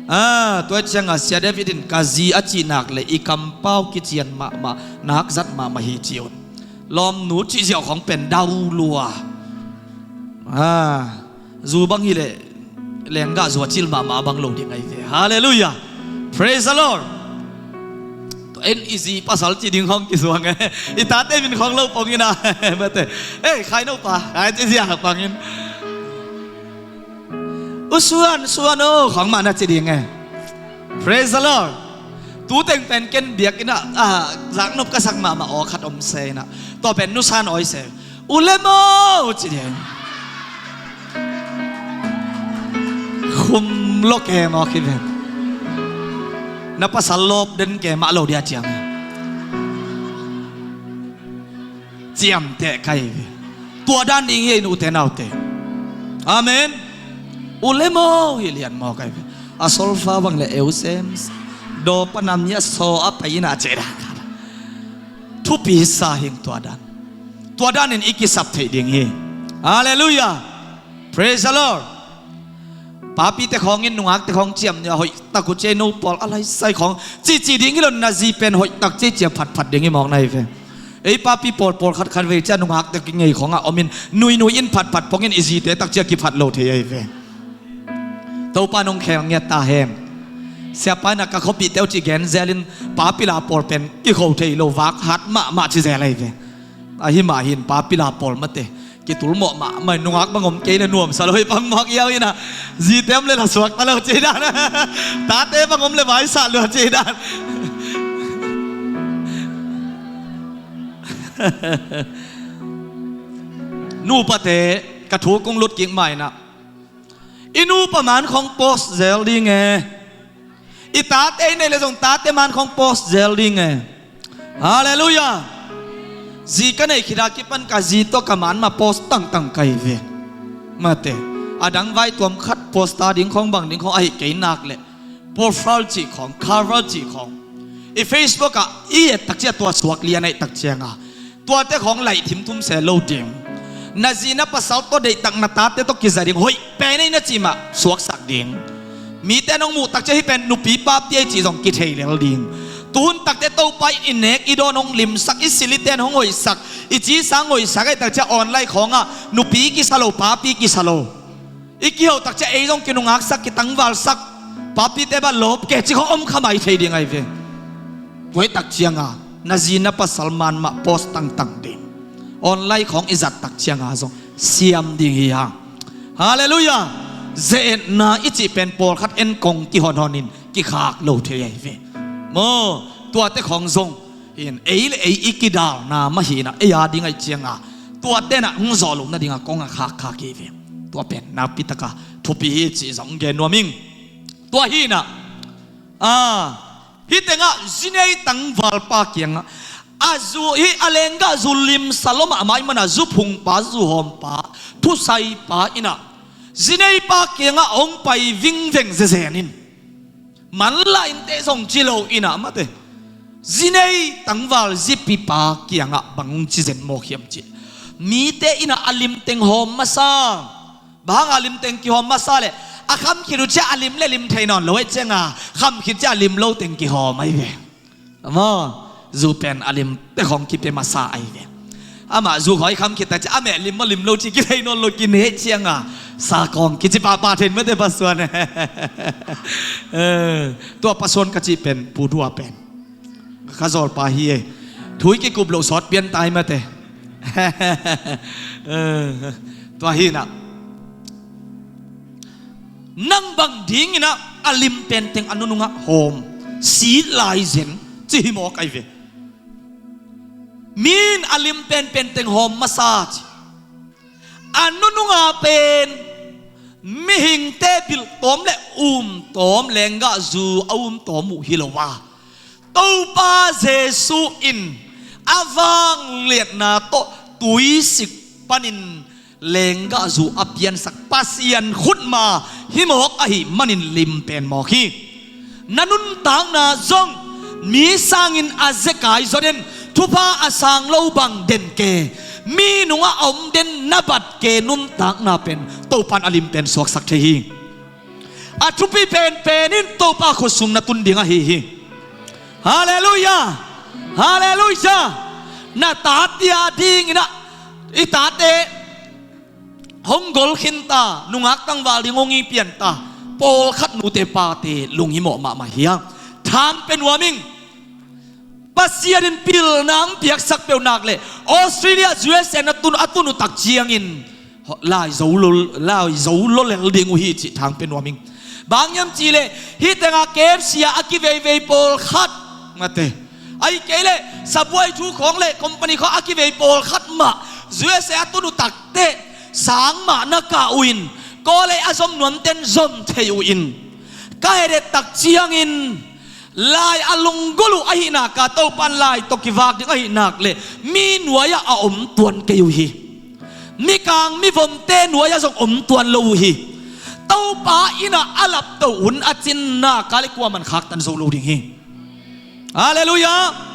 Ah, tua ciangah Sia David in ka zi a cih nak le i kampau kician mahmah, nakzat mahmah hi ci un. Lawmnu cih ziau khawng pen dau lua. Ah, zu bang hileh lenggahzu a cil mahmah a bang lo ding ahi ve. Halleluiah. Praise the Lord. Tua en i zi pasal ci ding hong kisuang e. I tate min khawng lo pong inah mate, ei khai no pa, khai ci zia pangin u suan suan o khawng mah na ci ding e. Praise the Lord. Tuteng pen ken biakinn ah zaknop ka sak mahmah aw khat om se inah, tua pen nusan awi se. U le maw ci ding. Khum lo ke maw ki ven. Na pasal lawp den ke mah lo dia ciang. Ciamteh ka hi ve. Tua dan ding hi ei, nute naute. Amen. U le maw hi lian maw ka hi ve. A solfa bang le eusems daw panam hi a saw a pai inah ceh dan. Thupi sa hing tua dan. Tua danin i kisap theih ding hi. Halleluiah. Praise the Lord. Papite khawngin nungakte khawng ciam nia hoihtak uh ciai, no pawl a laisai khawng cici ding hi lo, na zi pen hoihtak ciai cia phatphat ding hi mawk na hi ve. Ei papi pawl pawl khatkhat vei cia nungakte kingei khawngah omin nuinui in phatphat pongin i zite tak cia kiphat lo thei ahi ve. Topa nong khel ngiat ta hen. Siapa in a ka khuapihte uh ci gen zelin papila pawl pen kikho thei lo, vak hat mahmah ci zel ahi ve. Ahi mah hin papila pawl mate kitul mawh mahmah, nungak bang om kei le nuamsa lo hi bang mawk iau inah. Zite om le lasuak ta lo cih dan. Tate bang om le vaisah lua cih dan. Nupate ka thu kong lut kik mah inah, i nupa man khawng post zel ding e. I tate i neih le zong tate man khawng post zel ding e. Halleluiah. Zi ka neih khit a kipan ka zi tawh ka man mah post tangtang ka hi ve. Mate, a dang vai tuam khat post a ding khawng bang ding khawng ahi kei nak leh profile cih khawng, cover cih khawng, i Facebook ah i et tak ciang tua suak lian ahi tak ciang a, tuate khawng laih thimthum se lo ding. Na zi na pasal tawh deihtak na tate tawh kiza ding, hoih pen ei na cih mah suaksak ding. Mite nong muh tak ciang hih pen nupi papi ei cih zong kithei lel ding. Tuhun takte Topa in i nek i dawn hong limsak, i siliten hong hoihsak, i cisa hong hoihsak ahi tak ciang online khawngah nupi kisa lo, papi kisa lo. I kiho tak ciang ei zong kinungaksak, kitangvalsak, papite bang lawp kei cih khawng om kha mai thei ding ahi ve. Tua hi tak ciang a, na zi na pasal man mah post tangtang ding. Online khawng i zat tak ciang a zong siam ding hi hang. Halleluiah. Ze-etna i cih pen pawlkhat en kong kihonhon in kikhak lo thei ahi ve. Maw, tuate khawng zong in ei le ei i kidalna mah hi in ah, ei a ding ahi ciang a, tuate in ah hong zawh loh nading a kong a khakkhak hi ve. Tua pen nakpi tak a thupi hi cih zong gen nuam ing. Tua hi in ah, a, hih tengah zinei tangvalpa kiangah a zu, hih a lenggah zu limsa lua mahmah ahih man a, zu phungpa, zu hawmpa, thusaipa in ah zineipa kiangah hong pai vingveng zezen in, manlah inteh zong ci lo in ah, mate, zinei tangval zipipa kiangah bang hong ci zen mawk hiam cih leh, mite in ah a limteng hawm masa. Bang hang a limteng kihawm masa leh, a kham khit uh ciang a lim le lim thei nawn lo ahi ciang a, kham khit ciang a lim lo teng kihawm ahi ve. Maw, zu pen a limte khawng kipia masa ahi ve. Amah zu khawng i kham khit tak ciang a meh lim maw lim lo cih kithei nawn lo, kine ciang a, sa kawng kici pahpah thei, mate, pasuan. Eh, tua pasuan ka cih pen Pu Dua pen ka zawlpa hi e. Thu i kikup loh sawt pian tai, mate. Eh, tua hi in ah, nang bang ding in ah a lim pen teng a nunungah hawm, sit lai zen ci hi mawk ahi ve. Mi in a lim penpen teng hawm masa ci. A nununga pen mihingte bilh tawm le um tawm, lenggah zu a um tawm uh hi lo a, Topa Jesuh in a vangliatna tawh tuisik panin lenggah zu a piansak Pasian khutma hi mawk ahih manin lim pen mawk hi. Na nuntakna zong mi sangin a zekai zaw den, thupha a sang lo bang den ke, mi nungah a om den na bat ke nuntakna pen Topan a lim pen suaksak thei hi. A thupi penpen in Topa khut sung na tun ding ahi hi. Halleluiah. Halleluiah. Na tate a ding in ah, i tate hong gol khin ta, nungak tangval ding hong i pian ta, pawlkhat nute pate lunghimawh mahmah hi hang. Thang pia nuam ing. Pasian in pilna hong piaksak peuh nak leh Australia, U S A na tun, a tun uh tak ciangin lai zo lo, lai zo lo lel ding uh hi cih thang pia nuam ing. Bang hiam cih leh hih tengah K F C ah a kiveivei pawlkhat, mate, ahih kei leh sabuai thu khawng le company khawng a kivei pawlkhat mah U S A a tun uh tak teh sang mah na kah uh in, kawlei a zom nuamten zom thei uh in, ka het et tak ciangin lai a lunggulh uh ahih nak a, Topan lai tawh kivak ding ahih nak leh mi nuai-ah a om tuan kei uh hi. Mikang mivomte nuai-ah zong om tuan lo uh hi. Topa in ah a laptoh hun a cin nak a leh kuaman khaktan zo lo ding hi. Halleluiah.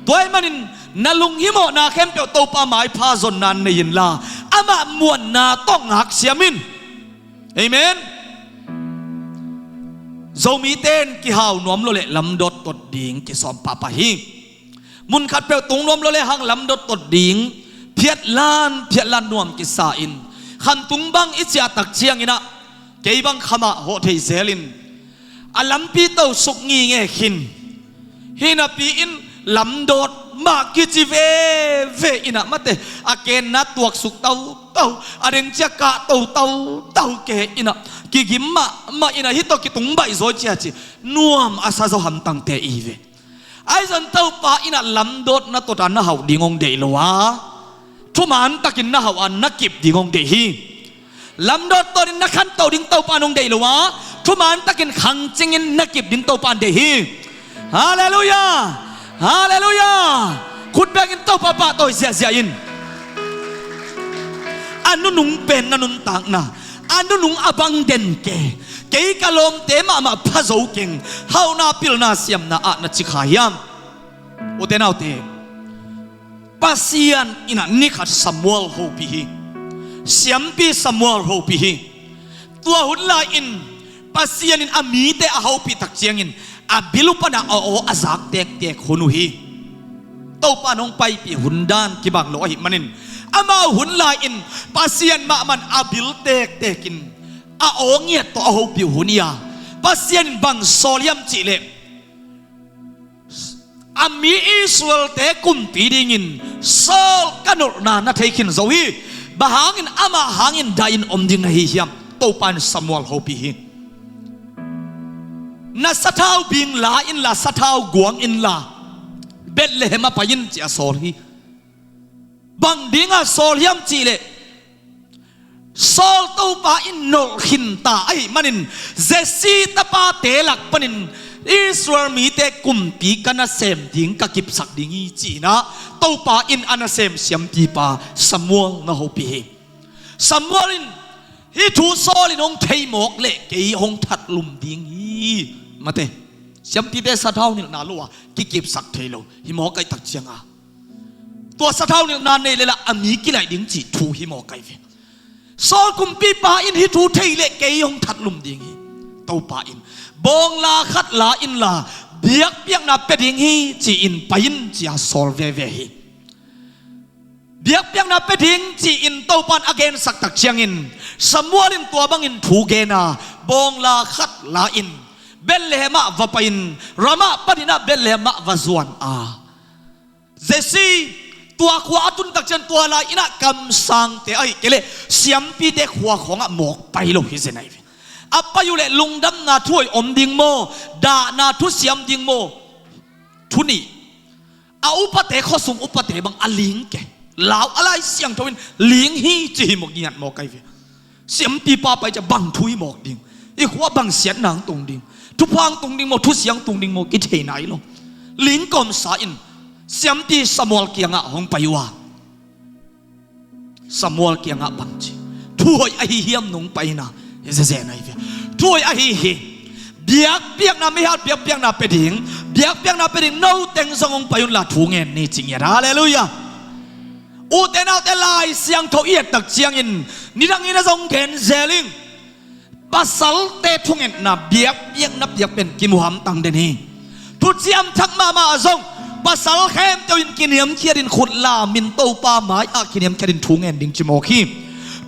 Tua ahih manin na lunghimawhna khempeuh Topa maipha zonna nei inla, amah muanna tawh ngaksiam in. Amen. Zomite in kihau nuam lo leh lamdawt tot ding kisawm pahpah hi. Mun khatpeuh tung nuam lo lehang lamdawt tot ding phiatlan phiatlan nuam kisa in, khantung bang i ciah tak ciangin ah kei bang khamah hawh thei zel in, a lampi to suk nginge khin. Hinapi in lamdawt mah kici veve in ah, mate, a kenna tuaksuk tautau, a dengcia kah to tautau ke in ah, kigim mahmah in ah, hih tawh kitung baih zaw cia ci nuam a sa zaw hamtangte i ve. Ahi zong Topa in ah lamdawtna tawh a na hauh ding hong deih lo a, thuman takin na hauh a na kip ding hong deih hi. Lamdawt tawnin na khanto ding Topa in hong deih lo a, thuman takin khangcingin na kip ding Topa in deih hi. Halleluiah. Halleluiah. Khut bengin Topa pahtawi ziahziah in. A nunung pen na nuntakna, a nunung a bang den ke, kei ka lawmte mahmah pha zo keng, hauhna pilna siamna ah na ci kha hiam? Ute naute, Pasian in ah nikhat Samuel hopih hi. Siampi Samuel hopih hi. Tua hun lai-in Pasian in a mite a hopih tak ciangin a bil uh pana a aw a zak tektek hun uh hi. Topa in hong paipih hun dan kibang lo ahih manin, amau hun lai-in Pasian mahmah in a bil tektek in a aw ngiat tawh a hopih uh hun hi a, Pasian in bang sawl hiam cihleh, a mi Israel-te kumpi dingin Saul ka nolhna na thei khin zo hi. Bang hangin amah hangin dah in om ding na hi hiam? Topa in Samuel hopih hi. Na sathau bing la inla, sathau guang inla, Bethlehem ah pai in ci a sawl hi. Bang dinga sawl hiam cihleh, Saul Topa in nolh khinta ahih manin, Jesse tapate lak panin Israel mite kumpi ka nasem ding, ka kipsak ding hi ci-in ah, Topa in a nasem siampipa Samuel na hopih hi. Samuel in hih thu Saul in hong thei mawk leh kei hong thatlum ding hi. Mate, siampite sathau nilhna lo a kikipsak thei lo hi mawk ahih tak cianga, tua sathau nilhna nei leh lah a mi kilaih ding cih thu hi mawk ahi ve. Saul kumpipa in hih thu thei leh kei hong thatlum ding hi. Topa in bawngla khat la inla, biakpiakna pia ding hi ci-in pai in ci a sawl veve hi. Biakpiakna pia ding ci-in Topa in a gensak tak ciangin, Samuel in tua bangin thu gen a, bawngla khat la in Bethlehem ah va pai in, Ramah panin ah Bethlehem ah va zuan a, Jesse, tua khua a tun tak ciang tua lai-in ah kamsangte ahih kei leh siampite khua khawngah mawk pai lo hi zen ahi ve. A pai uh leh lungdamna thu hoih om ding maw, dahna thu siam ding maw? Thu nih. A upate, khuasung upate bang a ling ke. Lau a Lai Siangtho in ling hi ci hi mawk, ngiat mawk ahi ve. Siampipa pai ciang bang thu hi mawk ding, i khua bang siatna hong tung ding, thupha hong tung ding maw, thusia hong tung ding maw, kithei nai lo. Ling kawmsa in siampi Samuel kiangah hong pai uh a, Samuel kiangah bangci thu hoih ahi hiam nong paina hi zezen ahi ve. Thu hoih ahi hi. Biakpiakna, mihat biakpiakna pia ding, biakpiakna pia ding, noteng zong hong pai unla thu ngen ni ci ngiat. Halleluiah. Ute naute, Lai Siangtho i et tak ciangin nidangin a zong gen zel ing. Pasalte thungetna biakpiakna piak pen kimu hamtang den hi. Thuciam Thak mahmah ah zong pasal khempeuh in kiniamkhiatin khut lamin Topa mai-ah kiniamkhiatin thu ngen ding ci mawk hi.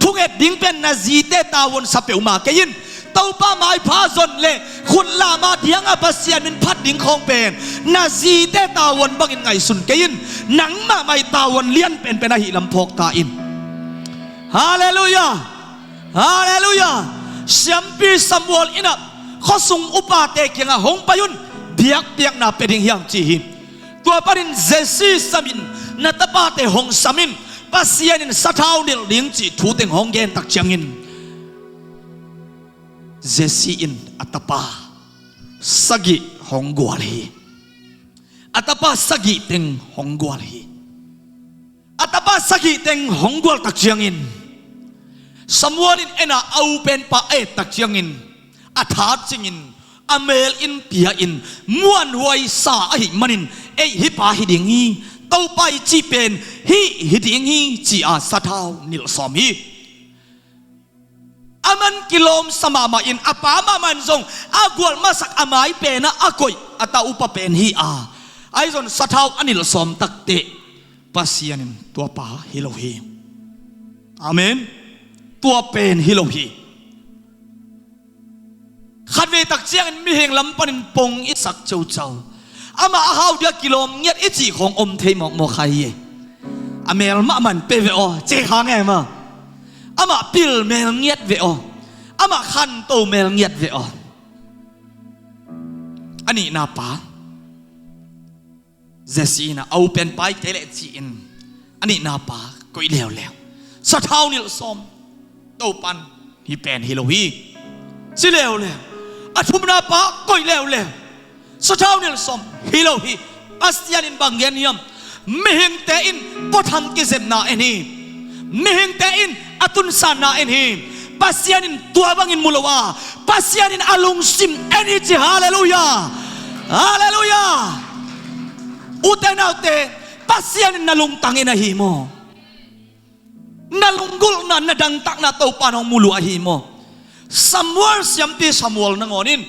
Thunget ding pen na zite tavuan sa peuhmah kei in. Topa maipha zon le khut lama dianga Pasian min phat ding khawng pen na zite tavuan bangin ngaihsun kei in. Nangmah mai tavuan lian penpen ahi lam phawk ta in. Halleluiah. Halleluiah. Siampi Samuel in ah khuasung upate kiangah hong pai un, biakpiakna pia ding hi hang ci hi. Tua panin Jesse samin, na tapate hong samin, Pasian in sathau nilh ding cih thu teng hong gen tak ciangin Jesse in a tapa sagih hong gual hi. A tapa sagih teng hong gual hi. A tapa sagih teng hong gual tak ciangin Samuel in en a, a u penpa a et tak ciangin a tha cingin a mel in pia in muanhuai sa ahih manin, ei, hih pa hi ding hi, Topa i cih pen hih hi ding hi ci-a sathau nilh sawm hi. A man kilawmsa mahmah in, a pa mahmah in zong a gual masak a mai penah a koih a ta upa pen hi a, ahi zong sathau a nilh sawm takteh Pasian in tua pa hi lo hi. Amen. Tua pen hi lo hi. Khatvei tak ciangin mihing lam panin pong i sak cocau, amah a hau dia kilawm ngiat i cih khawng om thei mawkmawk kha hi. A mel mahmah in pe ve aw, cih kha nge maw? Amah pil mel ngiat ve aw. Amah khanto mel ngiat ve aw. A nihna pa Jesse in a, a u pen pa hi kei leh ci-in a nihna pa koih leuleu. Sathau nilh sawm. Topan hih pen hi lo hi ci leuleu. A thumna pa koih leuleu. Sathau nilh sawm hi lo hi. Pasian in bang gen hiam? Mihingte in puatham kizepna en hi. Mihingte in a tunsanna en hi. Pasian in tua bangin mu lo a, Pasian in a lungsim en hi ci. Halleluiah. Halleluiah. Ute naute, Pasian in na lungtang en ahi maw? Na lunggulhna, na dangtakna Topa in hong mu lua ahi maw? Samuel, siampi Samuel nangawn in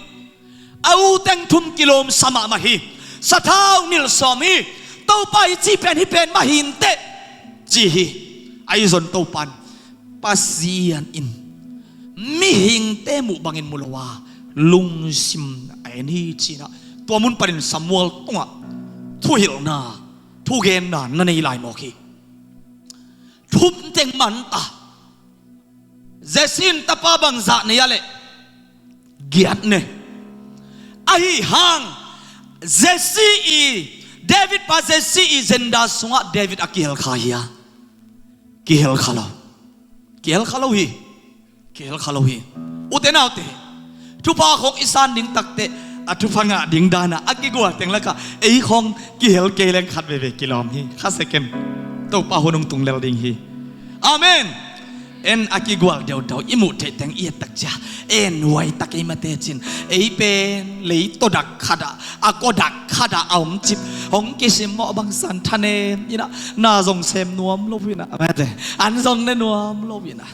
a u teng thum kilawmsa mahmah hi. Sathau nilh sawm hi. Topa, hih ci pen hih pen mah hi inteh, ci hi. Ahi zong Topa in, Pasian in mihingte muh bangin mu lo a, lungsim a en hi ci-in ah, tua mun panin Samuel tungah thuhilhna, thugenna na nei lai mawk hi. Thum teng man ta. Jesse in tapa bangzah nei a leh? Giat nei. Ahi hang Jesse i, David pa Jesse i zenda sungah David a kihel kha hia? Kihel kha lo. Kihel kha lo hi. Kihel kha lo hi. Ute naute, thupha khawng i san ding takteh, a thupha ngah ding danah a kigual teng lakah ei khawng kihel kei leng khat veve kilawm hi. Kha second Topa hun hong tung lel ding hi. Amen. En a kigual deudeu i muh theih teng i et tak ciang, en huai ta kei mate cin, ei pen leitaw dak khatah, a kaw dak khatah a om cip, hong kisimmawh bang san thanem in ah, na zong sem nuam lo in ah, mate, an zong ne nuam lo in ah.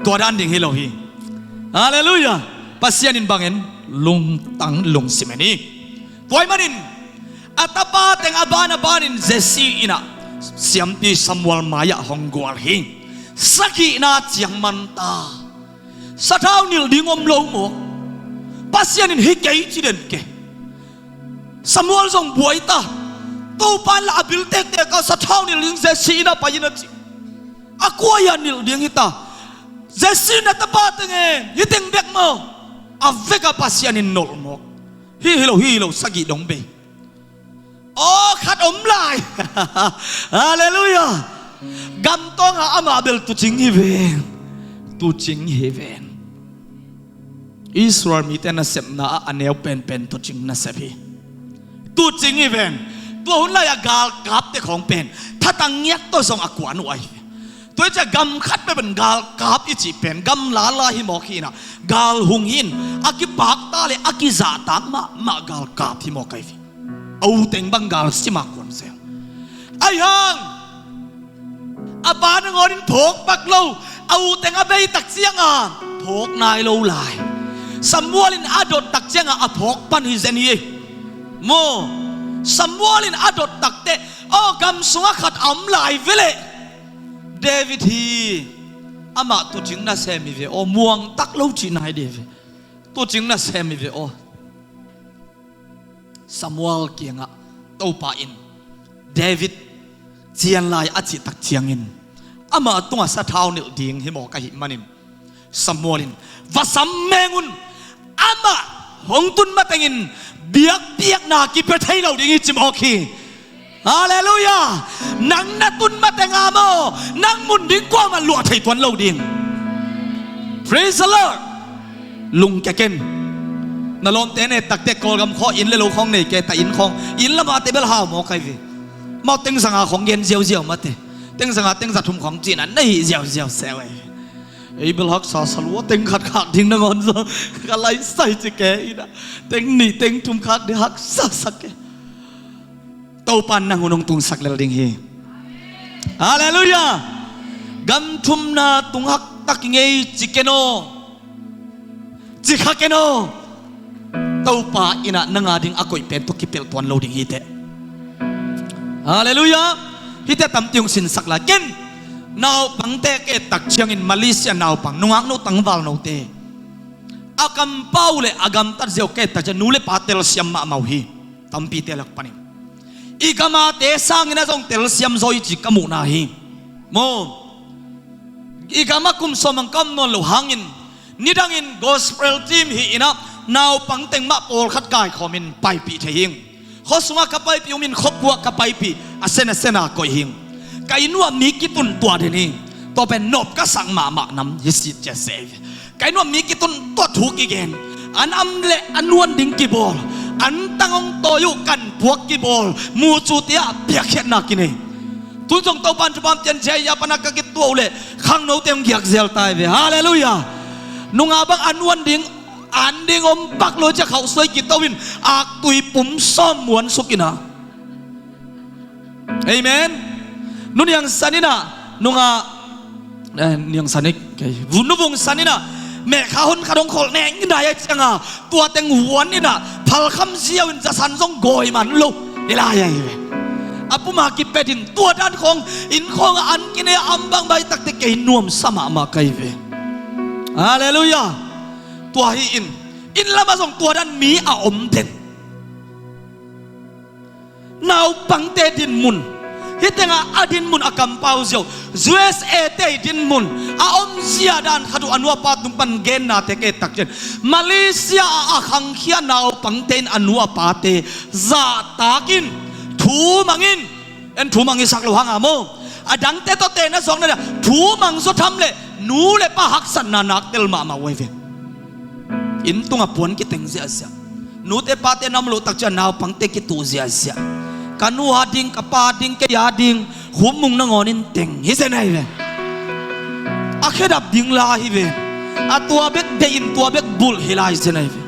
Tua dan ding hi lo hi. Halleluiah. Pasian in bang en? Lungtang lungsim en hi. Tua ahih manin a tapa teng a ban a banin Jesse in ah siampi Samuel mai-ah hong gual hi. Sagihna ciang man ta. Sathau nilh ding om lo maw? Pasian in hi kei ci den kei. Samuel zong buai ta. Topa in lah a bil tektek a sathau nilh ding Jesse in ah pai in a ci. A kua hiam nilh ding hi ta? Jesse in a tapa teng e, hi teng bek maw? A vek a Pasian in nolh mawk. Hi hi lo, hi hi lo, sagih dong bei. Aw, khat om lai. Halleluiah. Gam tawng a amah bel tuucing hi ven. Tuucing hi ven. Israel mite nasepna ah a neu penpen tuucing nasep hi. Tuucing hi ven. Tua hun lai-a galkapte khawng pen thatang ngiat tawh zong a kuan uh ahi ve. Tua hi ciah gam khat peuh pen galkap i cih pen gam lala hi mawk hi in ah, gal hung hi in a kipakta le a kizahtak mahmah galkap hi mawk ahi ve. A u teng bang gal sim a kuan zel. Ahi hang a pa nangawn in phawk pak lo, a u teng a bei tak ciangin phawk nai lo lai. Samuel in a dot tak ciangin a phawk pan hi zen hi. Maw, Samuel in a dot takteh, aw, gam sungah khat a om lai ve leh. David hi, amah tuucing nasem hi ve aw, muang tak lo cih nai ding hi ve. Tuucing nasem hi ve aw. Samuel kiangah Topa in David cian lai a cih tak ciangin amah tungah sathau nilh ding hi mawk ahih manin Samuel in va sam meng un, amah hong tun matengin biakpiakna kipia thei lo ding hi ci mawk hi. Halleluiah. Nang na tun mateng a maw, nang mun ding kuamah luah thei tuan lo ding. Praise the Lord. Lungkia ken. Na lawmte ne takte Kawlgam khawng inn le lo khawng nei kei ta, inn khawng, inn lamah te bel hau mawk ahi ve. Mau tengzanga khawng gen ziauziau mate. Tengzanga tengza thum khawng cihna na hih ziauziau seh ve. Ei bel haksa sa lua, teng khat khak ding nangawn zong ka laisai ci kei in ah, teng nih teng thum khak ding haksa sa kei. Topa in nang hun hong tungsak lel ding hi. Halleluiah. Gam thumna tung haktak i ngei ci ken aw. Ci kha ken aw. Topa in ah nang a ding a koih pen tawh kipelh tuan lo ding hi teh. Halleluiah. Hihte tampi hong sinsak lai. Ken naupangte ka et tak ciangin Malaysia naupang nungaknu tangvalno te, a kampau le a gamtat ziau ka et tak ciang nu le pa telsiam mahmah uh hi. Tampite lak panin i gam a te sangin a zong telsiam zaw hi ci ka muhna hi. Maw, i gam ah kum sawm bang ka om nawn loh hangin nidangin gospel team hi in ah naupang teng mah pawlkhat kaikhawmin paipih thei hi ing. Khua sungah ka paipih, um in khua kuah ka paipih, a sen a sen a koih hi ing. Ka inn uah mi kitun tuah den hi ing. Tua pen nop ka sak mahmah nam hi sit cia seh hi. Ka inn uah mi kitun, tua thu kigen. An am le a nuan ding kibawl, an tang hong tawi uh, kan puak kibawl, mucu tiah piakkhiatna kinei. Tu zong Topan thupha hong pia in, J I A pana ka kituah uh leh khangnote hong giak zel ta hi ve. Halleluiah. Nungah bang a nuan ding, an ding om pak lo ciah khauhsuai kito in aktui pum sawm muan suk in a. Amen. Nu Niang San in a, nungah, eh, Niang San hi kei. Vu-, Nu Vung San in a, mehkha hon khat hong kholh neng nai a ciang a, tua teng huan in a, phalkham ziau in zasan zong gawi man lo. Hi lai ahi ve. A puma kipet in, tua dan khawng, inn khawng a an kinei a, am bang bai takte kei nuamsa mahmah ka hi ve. Halleluiah. Tua hi in, inn lamah zong tua dan mi a om den. Naupangte dinmun, hih tengah a dinmun a kampau ziau, U S A te dinmun a omzia dan khat uh a nu a pa tung pan gennate ka et tak ciang, Malaysia ah a khangkhia naupangte in a nu a pate zahtak in, thu mang in, en, thu mang i sak lo hang a maw, a dangte tawh tena zawkna dia thu mang zaw tham leh nu le pa haksatna nak tel mahmah uh ahi ve. Inn tungah puan kiteng ziahziah. Nute pate na om loh tak ciang naupangte kituh ziahziah. Ka nu a ding, ka pa ding, kei a ding, khupmung nangawn in teng hi zen ahi ve. A khedap ding la hi ve. A tua bek deih in tua bek bulh hi lai zen ahi ve.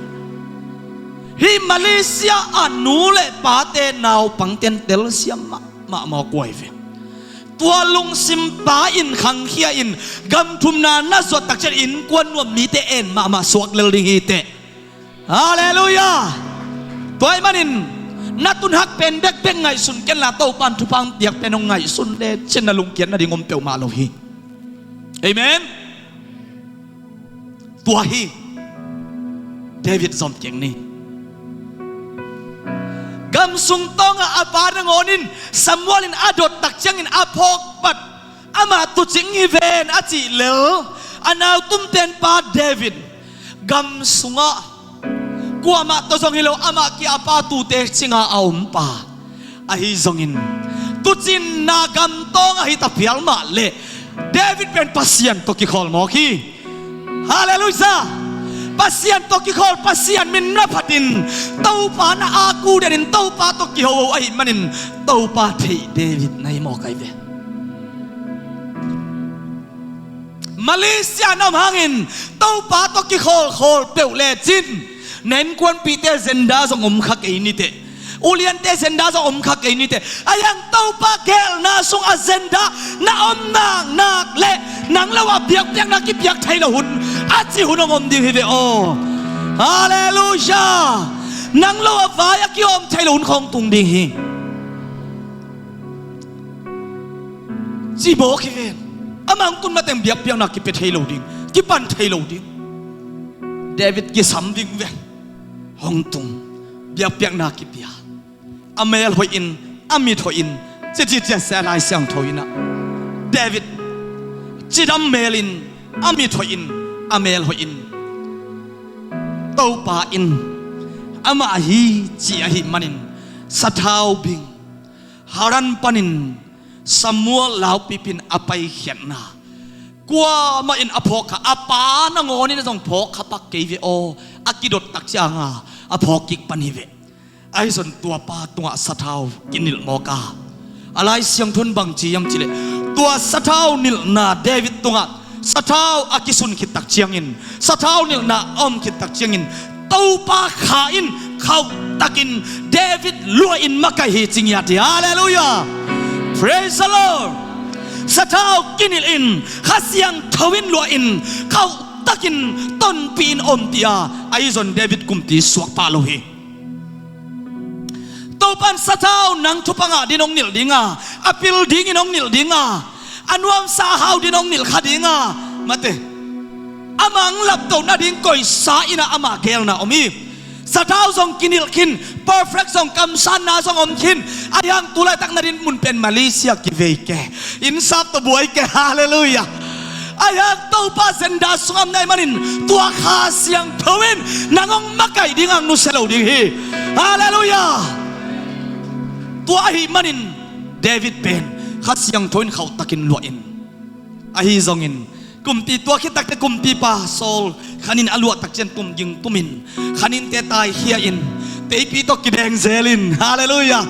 Hih Malaysia a nu le pate naupangte in telsiam mahmah mawk uh ahi ve. Tua lungsim pa in khangkhia in, gam thumna na zuat tak ciang innkuan nuam mite en mahmah suak lel ding hi teh. Halleluiah. Tua ahih manin na tun hak pen bekbek ngaihsun ken la, Topan thupha hong piak pen hong ngaihsun le cin, na lungkiat nading om peuhmah lo hi. Amen. Tua hi. David zom keng ni. Gam sung tawngah a pa nangawn in Samuel in a dot tak ciangin a phawk pat, amah tuucing hi ven a cih lel, a nautumte in pa David gam sungah kuamah tawh zong hi lo, amah kia a pa tuute cinga a om pa. Ahi zongin tuucinna gam tawngah hi ta phial mah leh David pen Pasian tawh kikhawl mawk hi. Halleluiah. Pasian tawh kikhawl, Pasian min na phatin, Topa na a ku denin Topa tawh kihoho ahih manin Topa theih David na hi mawk ahi ve. Malaysia na om hangin Topa tawh kikhawlkhawl peuh lecin na innkuanpihte agenda zong om kha kei ni teh. Uliante agenda zong om kha kei ni teh. Ahi hang Topa geelna sung agenda na om naknak leh nang lo a biakpiakna kipiak thei lo hun a cih hun hong om ding hi ve aw. Halleluiah. Nang lo a vai a kihawm thei lo hun khawng tung ding hi. Cibawk hi ven. Amah hong tun mateng biakpiakna kipia thei lo ding, kipan thei lo ding. David kisam ding ven. Hong tung, biakpiakna kipia. A mel hoihin, a mit hoihin, cicicia se a Lai Siangtho in ah, David cidam melin, a mit hoihin, a mel hoihin, Topa in amah hi ci ahih manin sathau bing, Haran panin Samuel laupipin a paikhiatna, kuamah in a phawk kha, a pa nangawnin a zong phawk kha pak kei ve aw, a kidot tak cianga a phawk kik pan hi ve. Ahi zong tua pa tungah sathau kinilh mawk a, a Lai Siangtho in bang ci hiam cih leh, tua sathau nilhna David tungah sathau a kisun khit tak ciangin, sathau nilhna a om khit tak ciangin, Topa Kha in khauhtakin David luahin makaih hi ci ngiat hi. Halleluiah. Praise the Lord. Sathau kinilhin, Kha Siangtho in luahin khauhtakin tonpihin ompih a, ahi zong David kumpi suak pah lo hi. Topan sathau nang thupha ngah dingin hong nilh dinga, a pil dingin hong nilh dinga, a nuamsa a hau dingin hong nilh kha dinga, mate, amah hong laptoh nading koihsa in ah amah geelna om hi. Sathau zong kinilh khin, perfect zong, kamsanna zong om khin. Ahi hang tu laitak na dinmun pen Malaysia kivei kei, innsap tawh buai kei. Halleluiah. Ahi hang Topa agenda sungah na hih manin tua Kha Siangtho in nang hong makaih ding hang nusia lo ding hi. Halleluiah. Tua ahih manin David pen Kha Siangtho in khauhtakin luahin, ahi zongin Kumpi tua khit takte kumpipa Saul khanin a luah takciang tum ging tumin khaninte taikhia in teipi tawh kideng zelin, halleluiah,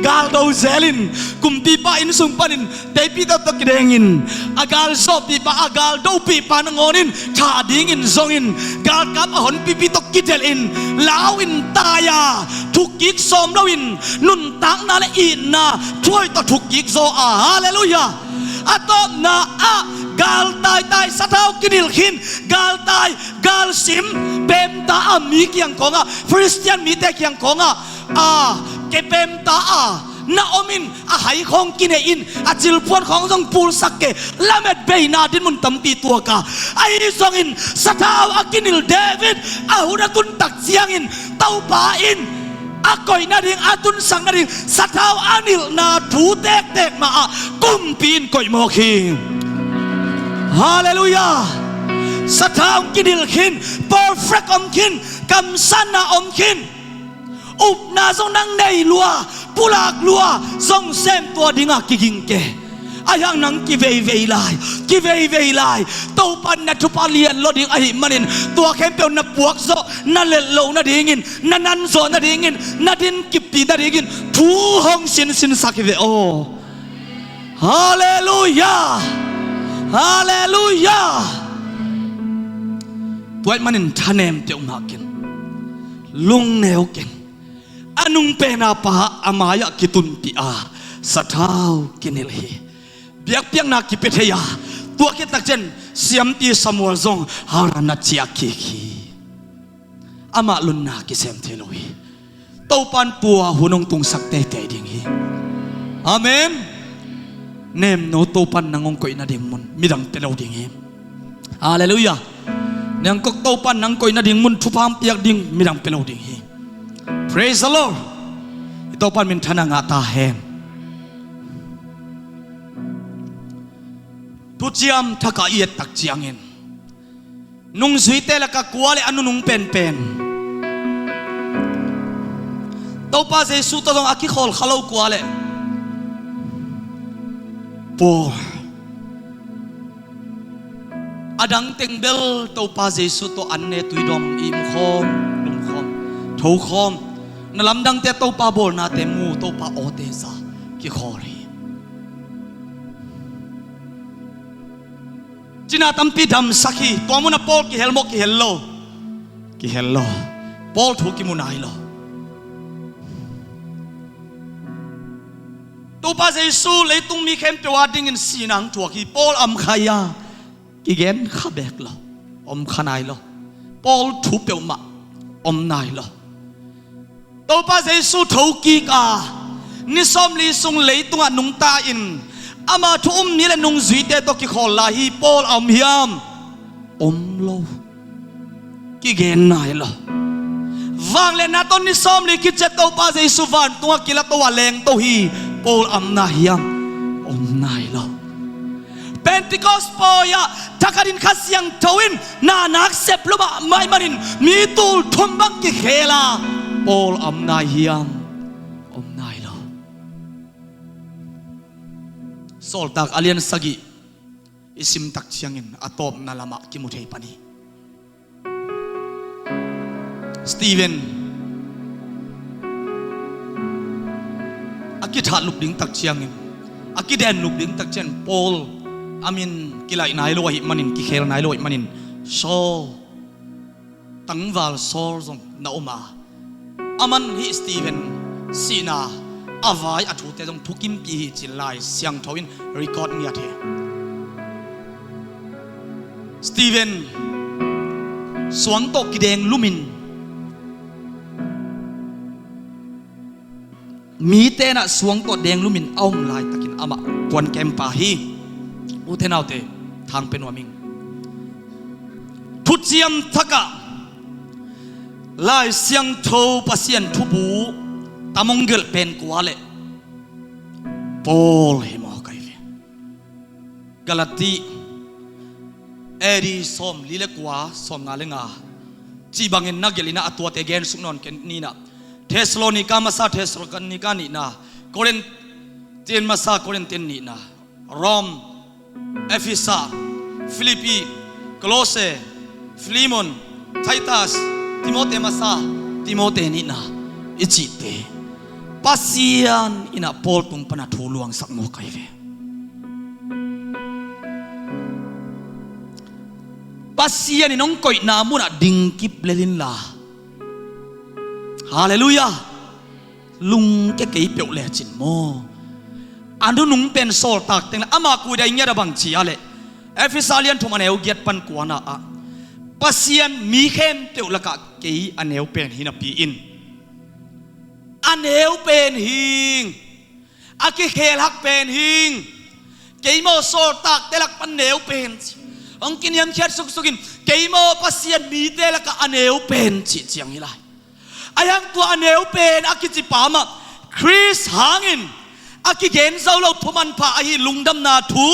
galdo zelin, kumpipa inn sung panin teipi tawh tawh kidengin, a galzawhpihpa, a galdopihpa nangawnin thah dingin zongin, galkap a honpipi tawh kidelhin, lau in tai a, thukkik sawm loin, nuntakna le itna thuai tawh thukkik zaw a, halleluiah. A tawpna ah galtai tai, sathau kinilh khin, galtai, galsim, pemta a mi kiang kawngah, Khristian mite kiang kawngah, a, kepemta a na omin, a hai khawng kinei in, a cilphuan khawng zong pulsak kei, lamet beina dinmun tampi tuak a, ahi zongin sathau a kinilh David a hun a tun takciangin Topa in a koih nading, a tunsak nading sathau a nilhna thu tektek mah ah kumpi in koih mawk hi. Halleluiah. Sathau kinilh khin, perfect om khin, kamsanna om khin, upna zong nang nei lua, pulak lua, zong sem tua dingah kiging ke. A hiang nang kiveivei lai, kiveivei lai, Topa na thupha lian lo ding ahih manin, tua khempeuh na puak zawh, na lelh loh nadingin, na nan zawh nadingin, na din kipih nadingin thu hong sinsinsak hi ve aw. Halleluiah. Halleluiah. Tua ahih manin thanem teuh mah ken, lungneu ken, a nungpena pa a mai-ah kitunpih a, sathau kinilh hi. Biakpiakna kipia thei a, tua khit takciang siampi Samuel zong harna ciah kik hi. Amah lunna kisem thei lo hi. Topan tua hun hong tungsak teitei ding hi. Amen. Nemno Topan nang hong koih nading mun midang pia lo ding hi. Halleluiah. Niangkok Topan nang koih nading mun thupha hong piak ding midang pia lo ding hi. Praise the Lord. I Topan minthanna ngah ta hen. Thuciam Thak ah i et takciangin nungzuite lakah kua le a nunung penpen Topa Jesu tawh zong a kikhawl kha lo kua le Paul. A dang teng bel Topa Jesu tawh an ne, tuidawm, ihmu khawm, lum khawm, tho khawm, na lamdangte, Topa bawlnate mu, Topa awte za kikhawl hi. Cina tampi damsak hi. Tua munah Paul kihel maw? Kihel lo. Kihel lo. Paul thu kimu nai lo. Topa Jesu leitung mi khempeuh a dingin sihna hong thuak hi. Paul a om kha hia? Kigen kha bek lo. Om kha nai lo. Paul thu peuhmah om nai lo. Topa Jesu thokik a, ni sawmli sung leitungah nungta in, ama thu um mi le nungzuite tawh kikhawl lai hi. Paul a om hiam? Om lo. Kigen nai lo. Vangliatna tawh ni sawmli khit ciang Topa Jesu vantungah kilato a lengto hi. Paul a om nai hiam? Om nai lo. Pentecost pawi ah thakhatin Kha Siangtho in na nak sep lo mahmah ahih manin mi tul thum bang kikhel a, Paul a om nai hiam? Om nai lo. Sawltak a lian sagih i sim takciangin a tawpna lamah kimu thei pan hi. Stephen a kithat lup ding takciangin, a kiden lup ding takciangin Paul a min kilaih nai lo ahih manin, kikhel nai lo ahih manin Saul, tangval Saul zong na om a, aman hih Stephen sihna a vai a thute zong thukimpih hi ci-in Lai Siangtho in record ngiat hi. Stephen suang tawh kideng lumin mite in ah suang tawh deng lumin a om laitakin amah puan kempa hi. Ute naute, thang pia nuam ing. Thuciam Thak ah Lai Siangtho Pasian thubu tam hong gelh pen kua le Paul hi maw kai ve. Galati A D sawmli le kua, sawmnga le nga cih bangin na gelh in ah a tuate gensuk nawn kei ni in ah. Thessalonika masa, Thessalonika nihna, Korintian masa, Korintian nihna, Rom, Efesa, Philippi, Kolose, Filemon, Titus, Timote masa, Timote nihna i cihte Pasian in ah Paul tung pana thu luangsak mawk ahi ve. Pasian in hong koihna munah dingkip lel inla, halleluiah, lungke kei peuh lecin maw? A nunung pen sawltak teng le amah kuidai ngiat a bang ci a leh, Efesa lian thum a neu giat pan kuana ah, Pasian mi khempeuh lakah kei a neu pen hi napi in, a neu pen hing, a kikhelhak pen hing, kei maw sawltakte lak pan neu pen ci, hong kiniamkhiat suksukin kei maw Pasian mite lakah a neu pen cih ciang hi lai. Ahi hang tua a neu pen a kici pa mah Khrist hangin a kigen zo lo thumanpha ahi lungdamna thu,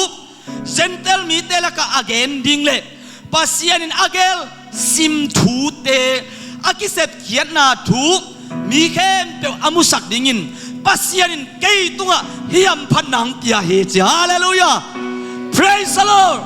Gentile mite lakah a gen ding le Pasian in a gelh sim thute a kisepkhiatna thu mi khempeuh a musak dingin Pasian in kei tungah hih hamphatna hong pia hi ci. Halleluiah. Praise the Lord.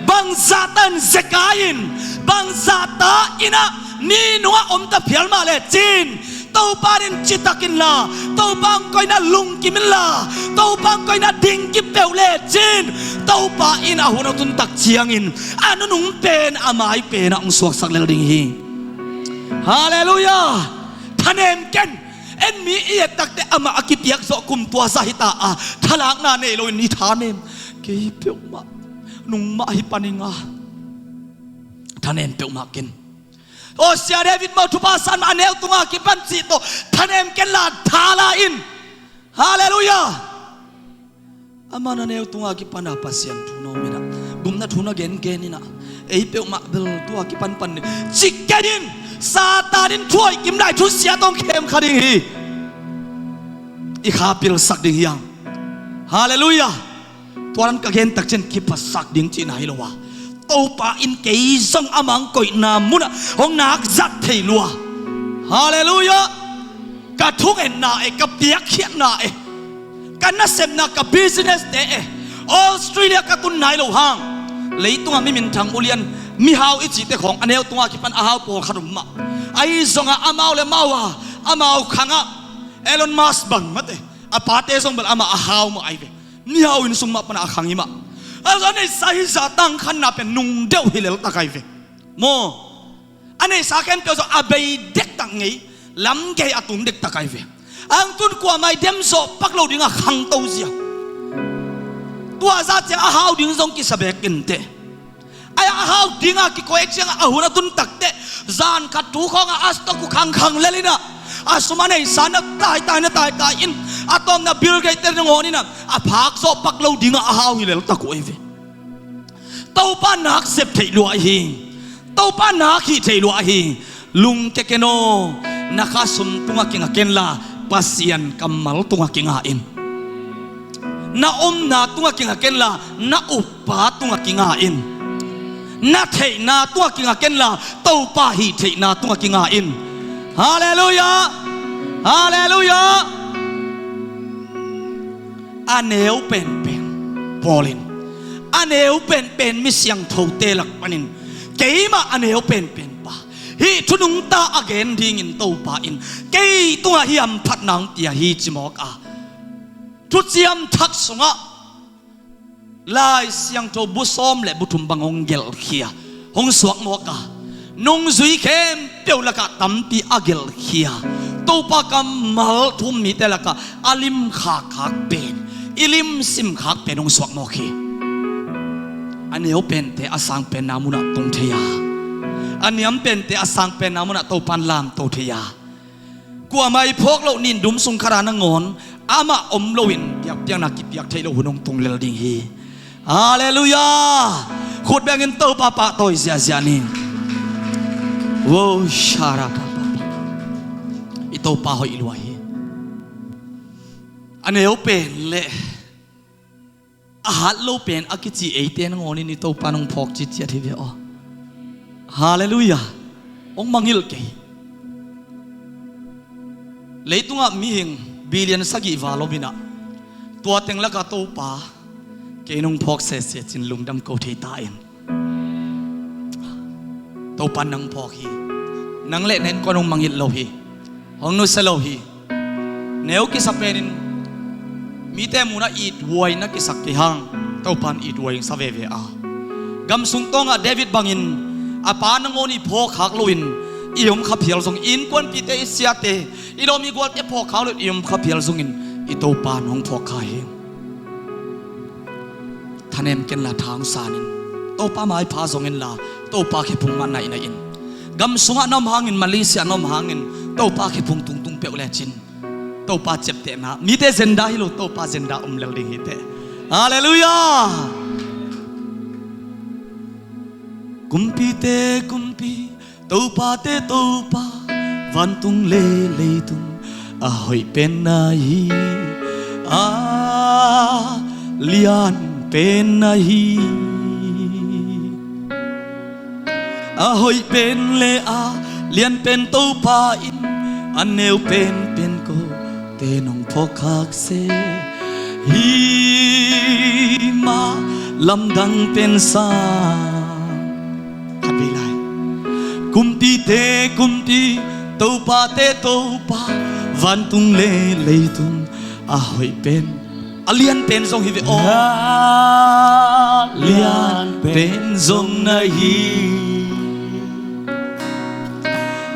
Bangzahta in zekai in, bangzahta in ah mi nungah om ta phial mah lecin, Topa in citak inla, Topa hong koihna lungkim inla, Topa hong koihna dingkip peuh lecin, Topa in a hun a tun tak ciangin a nunung pen a mai penah hong suaksak lel ding hi. Halleluiah. Thanem ken. En mi i et takte amah a kipiak zawh kum tua zah hi ta a, thalakna nei loin i thanem kei peuhmah nungmah hi paninga. Thanem peuhmah ken. Aw, Sia David maw thupha san mah a neu tunga kipan cih tawh thanem kenla thala in. Halleluiah. Amah na neu tunga kipana Pasian thu na om inah, gumna thu na gengen inah, ei peuhmah bel tua kipanpan ni ci ken in, Satan in thuai kim lai thusia tawng khem kha ding hi. I kha pilsak ding hiang. Halleluiah. Tua nan ka gen takcian kiphasak ding cihna hi lo a, Topa in kei zong a mangkoihna munah hong nak zat thei lua. Halleluiah. Ka thungetna e, ka piakkhiatna e, ka nasepna, ka business te e, Australia ka tun nai lo hang, leitungah mi minthang ulian, mihau i cihte khawng a neu tunga kipan a hau pawlkhat um mah. Ahi zongah amau le mau a, amau khangah Elon Musk bang mate, a pate zong bel amah a hau mah ahi ve. Mihau inn sung mah pana a khang hi mah. A zong a neisa hi zah tangkhanna pen nung deuh hi leltak ahi ve. Maw? A neisa khempeuh zong a bei dektak ngei, lam gei a tung dektak ahi ve. Ang tun kuamah i dem zawh pak lo dingah khangto zia. Tua zah ciang a hau ding zong kisa beek inteh. Ai a hau dingah kikoih ciangah a hun a tun takteh, zan khat thu khawngah a stock uh khangkhang lel inah, a sum a neisa na taitai na taitai in, a tawpna Bill Gates te nangawn inah, a phak zawh pak lo dingah a hau hi leltak uh ahi ve. Topa nak sep theih lua ahi. Topa nak hih theih lua ahi. Lungke ken aw, na khasum tungah kinga kenla, Pasian kammal tungah kinga in. Na omna tungah kinga kenla, na uppa tungah kinga in. Na theihna tungah kinga kenla, Topa hih theihna tungah kinga in. Halleluiah. Halleluiah. A neu penpen Paul in, a neu penpen mi siangthote lak panin, keimah a neu penpen pa, hih thunungta a gen dingin Topa in kei tungah hih hamphatna hong pia hi ci mawk a, Thuciam Thak sungah Lai Siangtho bu sawm le bu thum bang hong gelhkhia, hong suak mawk a, nungzui khempeuh lakah tampi a gelhkhia, Topa kammal thu um mite lakah a lim khakkhak pen, i lim sim khak pen hong suak mawk hi. A neu pente a sang penna munah tung thei a, a niam pente a sang penna munah Topa in lamto thei a, kuamah i phawk loh nin dum sung khatah nangawn amah om loin biakpiakna kipiak theih loh hun hong tung lel ding hi. Halleluiah. Khut bengin Topa pahtawi ziahziah ni. Wo, sharapapapa. I Topa hoih lua hi. A neu pen le a hat lo pen a kici eite nangawnin i Topa nong phawk citciat hi ve aw. Halleluiah. Hong mangngilh kei. Leitungah mihing billion sagih val om inah, tua teng lakah Topa kei nong phawk sese cin lungdam ko thei ta in. Topa in nang phawk hi. Nang le na innkuan hong mangngilh lo hi. Hong nusia lo hi. Neu kisa penin mite munah ithuai na kisak kei hang, Topa in ithuai hong sa veve a. Gam sung tawngah David bangin a pa nangawn i phawk khak loin i om kha phial zong, i innkuanpihte, i siate, i lawm i gualte phawk khak loin i om kha phial zongin i Topa in hong phawk kha hi. Thanem kenla, tha hong san in. Topa maipha zong inla, Topa khephung mah naih naih in. Gam sungah na om hangin, Malaysia na om hangin, Topa khephung tungtung peuh lecin, Topa ciaptehna, mite agenda hi lo, Topa agenda om lel ding hi teh. Halleluiah. Kumpite Kumpi, Topate Topa, vantung le leitung a hoih pen na hi, a lian pen na hi. A hoih pen le a lian pen Topa in, a neu pen pen kote nong phawk khak seh. Hih mah lamdang pen sang. Khat vei lai. Kumpite Kumpi, Topate Topa, vantung le leitung a hoih pen, a lian pen zong hi ve aw. A lian pen zong na hi.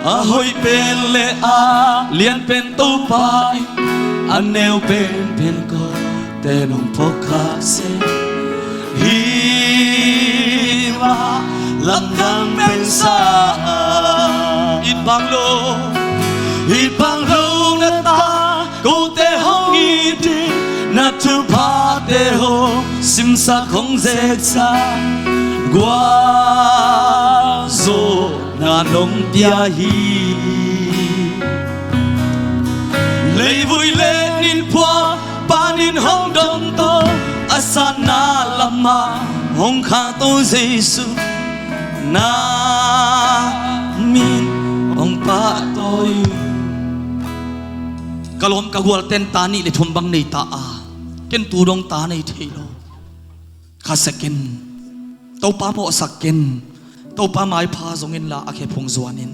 A hoih pen le a lian pen Topa in, a neu pen pen kote nong phawk khak seh. Hih mah lamdang pen sang. It bang lo, it bang lo na ta, kote hong it ding, na thuphate hong simsak hong zeksak, gualzawhna nong pia hi. Leivui le ninphual panin hong dong tawh, a satna lamah hong khahto Jesu, na min hong pahtawi. Ka lawm ka gualten ta nih le thum bang nei ta a, ken tu dong ta nei thei lo. Khasia ken, Topa mawhsak ken, Topa maipha zong inla a khephung zuan in.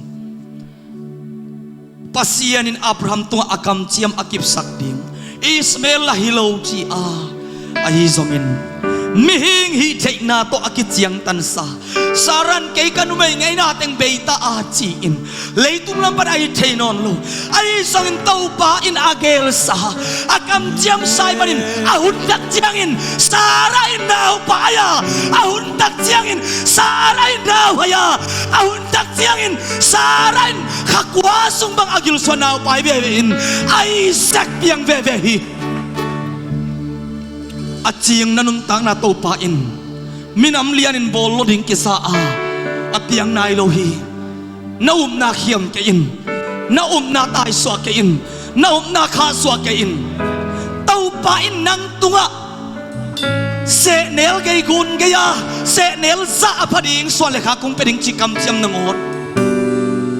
Pasian in Abraham tungah a kamciam a kipsak ding, Ishmael la hi lo ci a, ahi zongin mihing hih theihna tawh a kiciangtansa, Sarah in kei ka numei ngeina teng bei ta a ci-in leitung lam pan a it thei nawn lo. Ahi zongin Topa in a gelsa, a kamciamsa ahih manin a hun tak ciangin Sarah in naupai a, a hun tak ciangin Sarah in nauhai a, a hun tak ciangin Sarah in kha kua sung bang a gilsuan naupai veve in Isaac piang veve hi. A cing na nuntakna Topa in minam lianin bawl lo ding kisa a, a piang nai lo hi. Na upna khiam kei in, na upna taisuah kei in, na upna khahsuah kei in. Topa in nang tungah sehnel gei gun gei a, sehnel zah a pha ding, suan le kha kung pia ding cih kamciam nangawn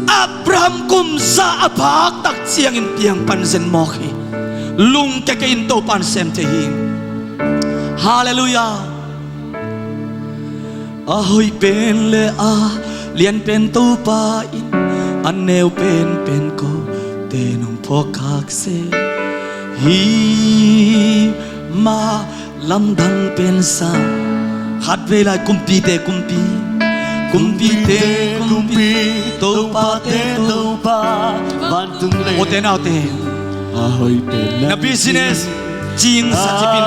Abraham kum zah a phak tak ciangin piang pan zen mawk hi. Lungke kei in, Topa in sem thei hi. Halleluiah. A hoih pen le a lian pen Topa in, a neu pen pen kote nong phawk khak seh. Hih mah lamdang pen sang. Khat vei lai, kumpite Kumpi, kumpite Kumpi, Topate Topa, vantung le. Ute naute, a hoih pen na business cing sacipin,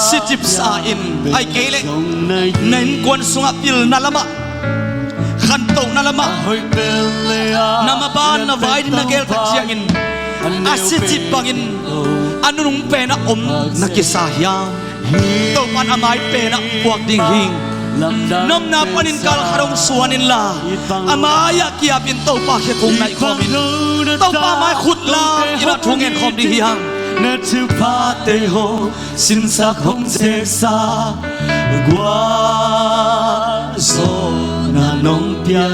sicip sa in, ahih kei leh na innkuan sungah pilna lamah, khantohna lamah, na maban na vai ding na geel tak ciangin a sicip bangin a nunung penah om na kisa hiam? Topa in a mai penah puak ding hi. Na omna panin kal khat hong suan inla, a mai-ah ki-apin Topa khephung naih khawmin, Topa mai khut lam in a thu ngen khawm ding hi hang. Na thuphate hong simsak hong zeksa, gualzawhna nong pia